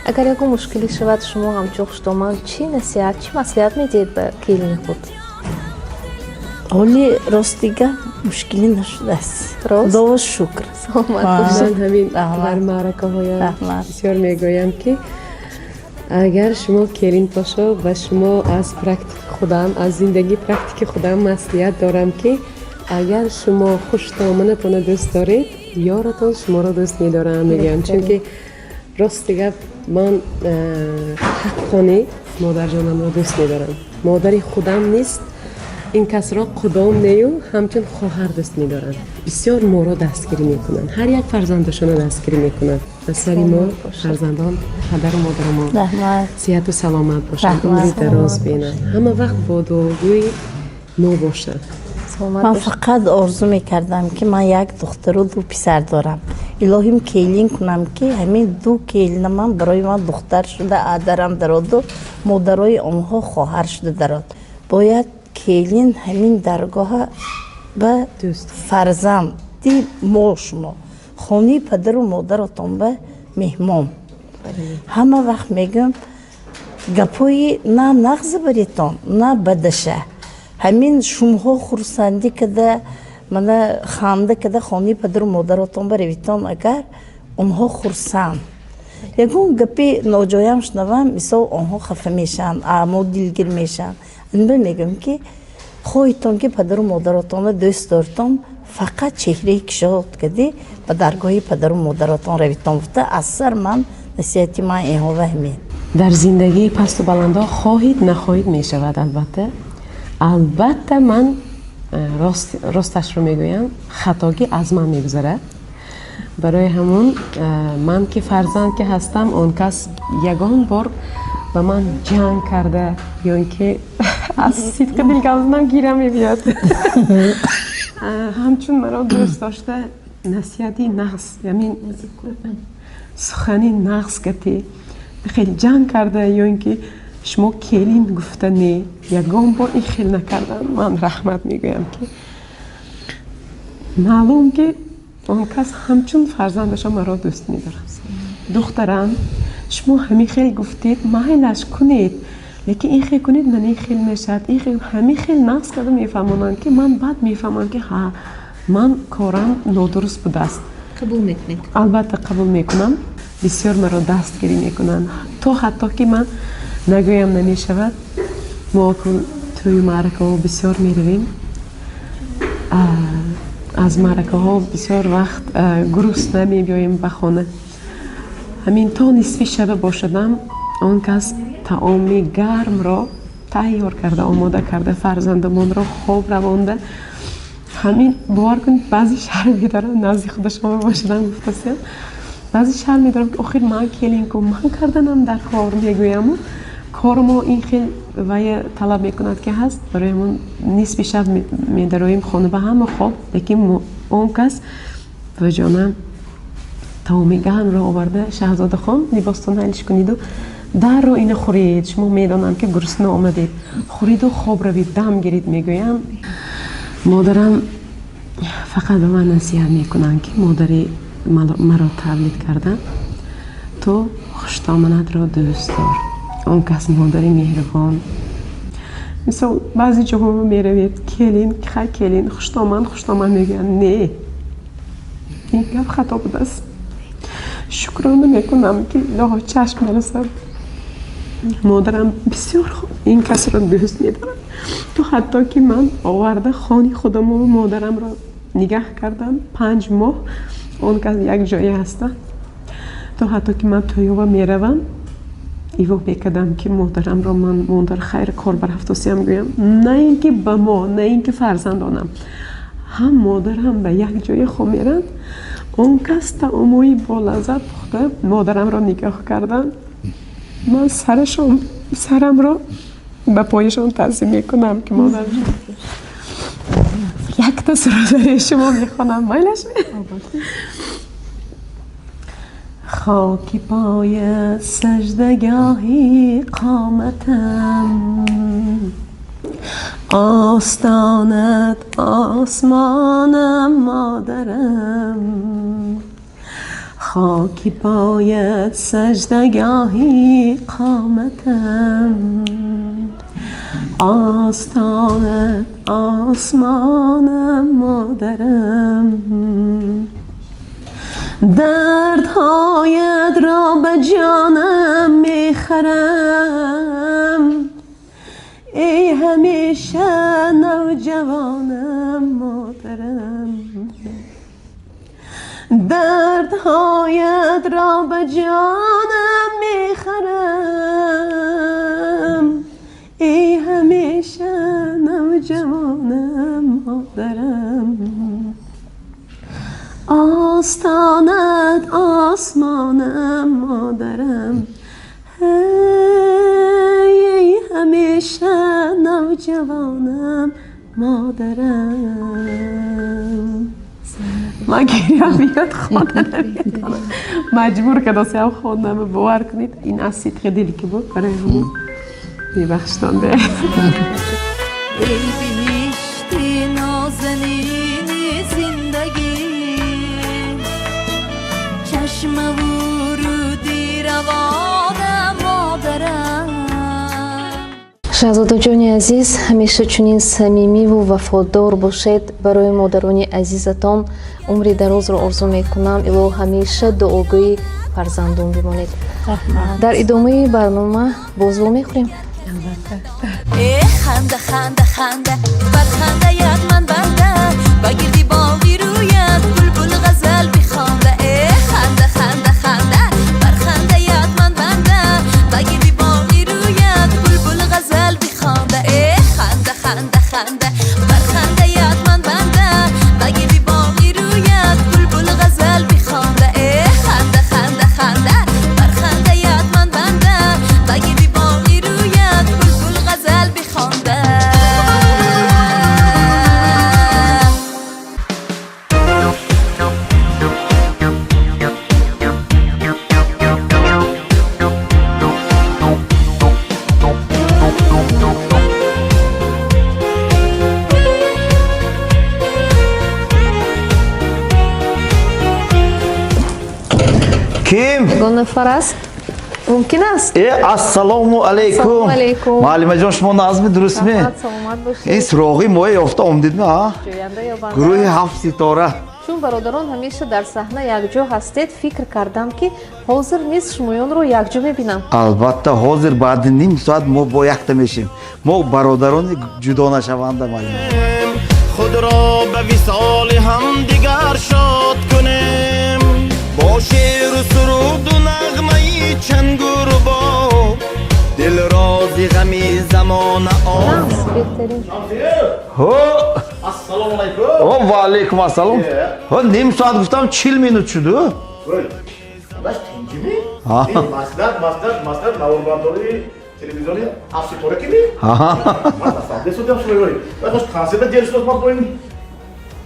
C: Агар ягон мушкилӣ шавад, шумо ҳамчун хушдоман чӣ насиҳат, чӣ маслиҳат медиҳед ба келини худ?
H: Ҳоли, рости гап, мушкилӣ нашудааст, худоро шукр.
C: Саломат.
D: Ман ҳамин дар маъракаҳоям бисёр мегӯям, ки агар шумо келин бошо, ба шумо аз практики худам, аз зиндагии практики худам маслиҳат дорам, ки агар шумо хуштоманатонро дӯст доред, ёратон шуморо дӯст медоранд, мегӯям. Чунки рости гап, ман ҳаққонӣ модарҷонамро дӯст медорам, модари худам нест, ин касро қудом нею, ҳамчун хоҳар дӯст медорам. Бисёр моро дастгирӣ мекунанд, ҳар як фарзандашонро дастгирӣ мекунанд. Ба сари мо фарзандон, падару модарамон сиҳату саломат бошанд, умри дароз бинанд, ҳама вақт бо дуогӯи мо бошанд.
H: Ман фақат орзу мекардам, ки ман як духтару ду писар дорам. Илоҳим келин кунам, ки ҳамин ду келинамам барои ман духтар шуда адарам дароду модарои онҳо хоҳар шуда дарод. Бояд келин ҳамин даргоҳа ба фарзанди мо, шумо хонаи падару модаратон ба меҳмон. Ҳама вақт мегӯям, гапҳои на нағз баритон, на бадаша. Ҳамин шумҳо хурсандӣ када, мана ханда када хонаи падару модаратон ба равитон, агар онҳо хурсанд. Ягон гапи ноҷоям шунавам, мисол, онҳо хафа мешаванд, мо дилгир мешаванд. Инба мегӯям, ки хоҳитон, ки падару модаратонро дӯст доритон, фақат чеҳраи кушод кади ба даргоҳи падару модаратон равитон гуфта, аз сар ман насиҳати ман инҳо ҳамин.
D: Дар зиндагии пасту баландҳо хоҳид нахоҳид мешавад. Албатта, албатта, ман росташро мегӯям, хатогӣ аз ман мегузарад. Барои ҳамон ман ки фарзанд ки ҳастам, он кас ягон бор ба ман ҷанг карда ё ин ки аз сидқи дил гап занам, гирам мебиёд. Ҳамчун маро дӯст дошта, насиҳати нағз, ямин сухани нағз гапи хеле ҷанг карда ё ин ки шумо келин гуфта, не, ягон бор ин хел накардам. Ман раҳмат мегӯям, ки маълум ки он кас ҳамчун фарзандашон маро дӯст медорад. Духтарам, шумо ҳамин хел гуфтед, майлаш кунед, лекин ин хел кунед, ман ин хел мешавад, ин хел, ҳамин хел нағз карда мефаҳмонанд, ки ман баъд мефаҳмам, ки ҳа, ман корам нодуруст будааст.
C: Қабул мекунед?
D: Албатта, қабул мекунам. Бисёр маро дастгирӣ мекунанд, то ҳатто ки ман нагӯям намешавад. Мо тӯю маъракаҳо бисёр меравем, аз маъракаҳо бисёр вақт гурусна мебиёем ба хона. Ҳамин то нисфи шаба бошадам, он кас таоми гармро тайёр карда, омода карда, фарзандамонро хоб равонда. Ҳамин бовар кунед, баъзе шарм медорам назди худашон бошадам, гуфтасиям, баъзе шарм медорам, ки охир ман келин ку, ман карданам дар кор мегӯяму кори мо ин хел вая талаб мекунад, ки ҳаст. Барои ҳамон нисфи шаб медароем хона, ба ҳама хоб, лекин он кас ваҷонам таоми гармро оварда: «Шаҳзодахон, либостон ҳалиш куниду дарро ина хӯред, шумо медонам, ки гурусна омадед, хӯриду хоб равед, дам гиред», мегӯям. Модарам фақат ба ман насиҳат мекунанд, ки модари маро тавлид кардан, ту хуштоманатро дӯст дор. Он кас модари меҳрубон. Мисол, баъзе ҷоҳо меравед, келин хай, келин хуштоман, хуштоман мегӯянд. Не, ин гап хато будааст. Шукрона мекунам, ки илоҳо чашм нарасад, модарам бисёр ин касро дӯст медорад, то ҳатто ки ман оварда хони худаму модарамро нигаҳ кардам 5 моҳ. Он кас як ҷое ҳастанд, то ҳатто ки ман тӯёва меравам, ивоҳ мекардам, ки модарамро ман модар хайр кор барафтосиям гӯям. На ин ки ба мо, на ин ки фарзандонам, ҳам модарам ба як ҷое хоб меранд. Он кас таомҳои болаззат пухта, модарамро нигоҳ кардам. Ман сарашон, сарамро ба пояшон таъзим мекунам, ки модар якта сурудари шумо мехонам, майлаш? Хоки поят саждагоҳи қоматам, остонат осмонам, модарам. Хоки поят саждагоҳи қоматам, остонат осмонам, модарам. Дардҳоят ро ба ҷонам мехарам, эй ҳамеша навҷавонам, модарам. Дардҳоят ро ба ҷонам мехарам, эй ҳамеша навҷавонам, модарам. Остонат осмонам, модарам, эй ҳамеша навҷавонам, модарам. Ман гирям меяд, хонда наметавонам, маҷбур кардосиам хондам. Бовар кунед, ин аз сидқи дил ки буд, барои ҳамон мебахшитон.
F: Эй биҳишти нозанини зиндагӣ, чашмаву руди равона модарам.
C: Шаҳзодаҷони азиз, ҳамеша чунин самимиву вафодор бошед. Барои модарони азизатон умри дарозро орзу мекунам. Илоҳ, ҳамеша дуогӯи фарзандон бимонед. Дар идомаи барнома боз вомехӯрем.
F: Э ханда, ханда, ханда, бар хандаят ман банда, ба гирди боғи рӯят булбул ғазал бихонда. Э ханда, ханда, ханда, бар хандаят ман банда, ба гирди боғи рӯят булбул ғазал бихонда. Э ханда, ханда, ханда, бар хандаят ман банда, ба гирди боғи рӯят булбул ғазал бихонда. Э ханда, ханда, ханда, бар хандаят ман банда, ба гирди боғи рӯят булбул ғазал бихонда.
A: Ким?
C: Ягон нафар аст? Мумкин аст?
A: Э, ассалому алайкум.
C: Ассалому алайкум.
A: Муаллимаҷон, шумо назми, дурустми?
C: Раҳмат, саломат бошед.
A: Ин суроғи моя ёфта омдидми, а?
C: Ҷӯянда ёбанда.
A: Гурӯҳи ҳафт ситора.
C: Чун бародарон ҳамеша дар саҳна якҷо ҳастед, фикр кардам, ки ҳозир низ шумоёнро якҷо мебинам.
A: Албатта, ҳозир баъди ним соат мо бо якта мешем. Мо бародарони ҷудонашаванда, муаллима.
E: Худро ба висоли ҳамдигар шод кунем, бо шеъру суруду нағмаи чангу рубоб, дилрози ғами замона.
C: Нағз, беҳтарин.
A: Ҳо!
W: Ассалому алайкум.
A: О, ва алайкум ассалом. Ҳо, ним соат гуфтам, 40 минут шуду.
W: Даш, тинҷими?
A: Ҳа.
W: Маслиҳат, маслиҳат, маслиҳат, наворбардории телевизиони ҳафтситора кими?
A: Ҳа.
W: Ман насабдесудям шумои. Вай хош консерта дер шуд, ман бо ин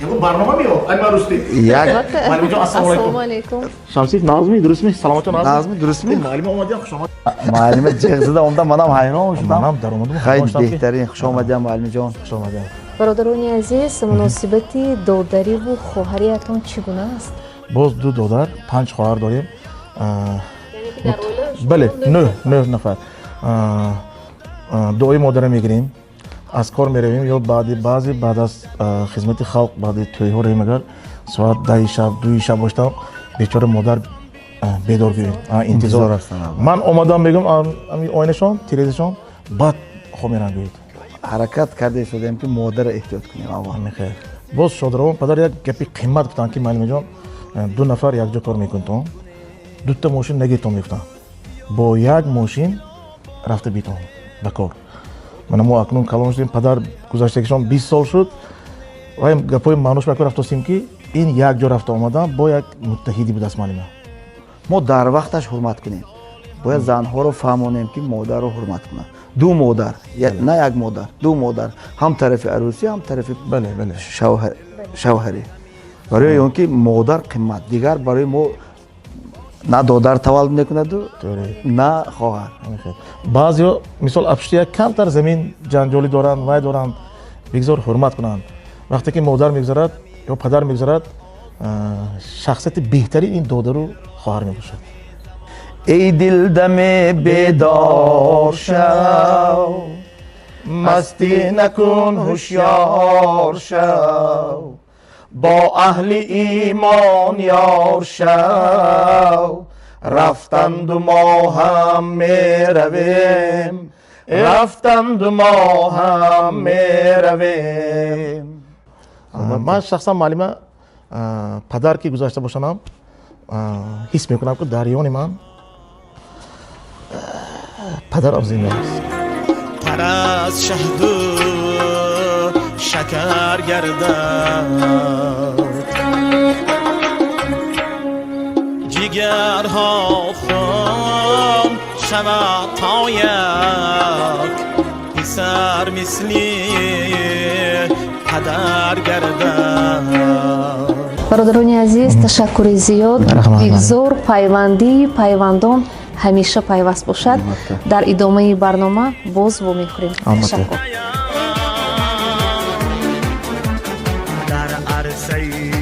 W: ягон барнома меёд. Ай ман русти.
A: Як
W: Муаллимаҷон, ассалому
C: Ассалому
W: алайкум.
C: алайкум.
W: Шамсиев, нағзми, дурустми? Саломатон?
A: Нағзми, дурустми?
W: Муаллима омадиям, хуш омад.
A: Муаллима ҷеғ зада омда, манам ҳайрон шудам.
W: Манам даромадам.
A: Хай, беҳтарин, хуш омадиям, муаллимаҷон.
W: Хуш омадиям.
C: Бародарони азиз, муносибати додариву хоҳариятон чӣ гуна аст?
W: Боз ду додар, панҷ хоҳар дорем. Бале, нӯҳ, нӯҳ нафар. Дуои модара мегирем, аз кор меравем ё баъди баъзе баъд аз хизмати халқ, баъди тӯйҳо равем, агар соат 10-и шаб, 2-и шаб бошдам, бечора модар бедор гӯем, интизор. Ман омадам, мегӯям, оинашон, тирезашон, баъд хоб мерам, гӯед.
A: Ҳаракат карда истодем, ки модарро эҳтиёт кунем аввал.
W: Боз шодравон падар як гапи қимат гуфтанд, ки муаллимаҷон, ду нафар якҷо кор мекунтон, дута мошин нагиртон, мегуфтанд, бо як мошин рафта битон ба кор. Мана мо акнун калон шудем, падар гузаштагишон 20 сол шуд, ва гапҳои маънош ба кор рафтостем, ки ин як ҷо рафта омадан бо як муттаҳидӣ будааст, муаллима.
A: Мо дар вақташ ҳурмат кунем. Бояд занҳоро фаҳмонем, ки модарро ҳурмат кунанд. Ду модар, на як модар, ду модар, ҳам тарафи арӯсӣ, ҳам тарафи шавҳарӣ, барои он ки модар қимат. Дигар барои мо на додар таваллуд мекунаду, на хоҳар.
W: Баъзеҳо, мисол, аз пушти як камтар замин ҷанҷолӣ доранд, вай доранд, бигзор ҳурмат кунанд. Вақте ки модар мегузарад ё падар мегузарад, шахсияти беҳтарин ин додару хоҳар мебошад.
A: Эй дил, даме бедор шав, мастӣ накун, ҳушёр шав, бо аҳли имон ёр шав. Рафтанду мо ҳам меравем, рафтанду мо ҳам меравем.
W: Ман шахсан, муаллима, падар ки гузашта бошанам, ҳис мекунам, ки дар ёни ман падарам зинда аст.
E: Тар аз шаҳду шакар гардад ҷигарҳо, хун шавад то як писар мисли падар гардад.
C: Бародарони азиз, ташаккури зиёд. Бигзор пайвандии пайвандон ҳамеша пайваст бошад. Дар идомаи барнома боз вомехӯрем. Ташаккур.
E: Дар арсаи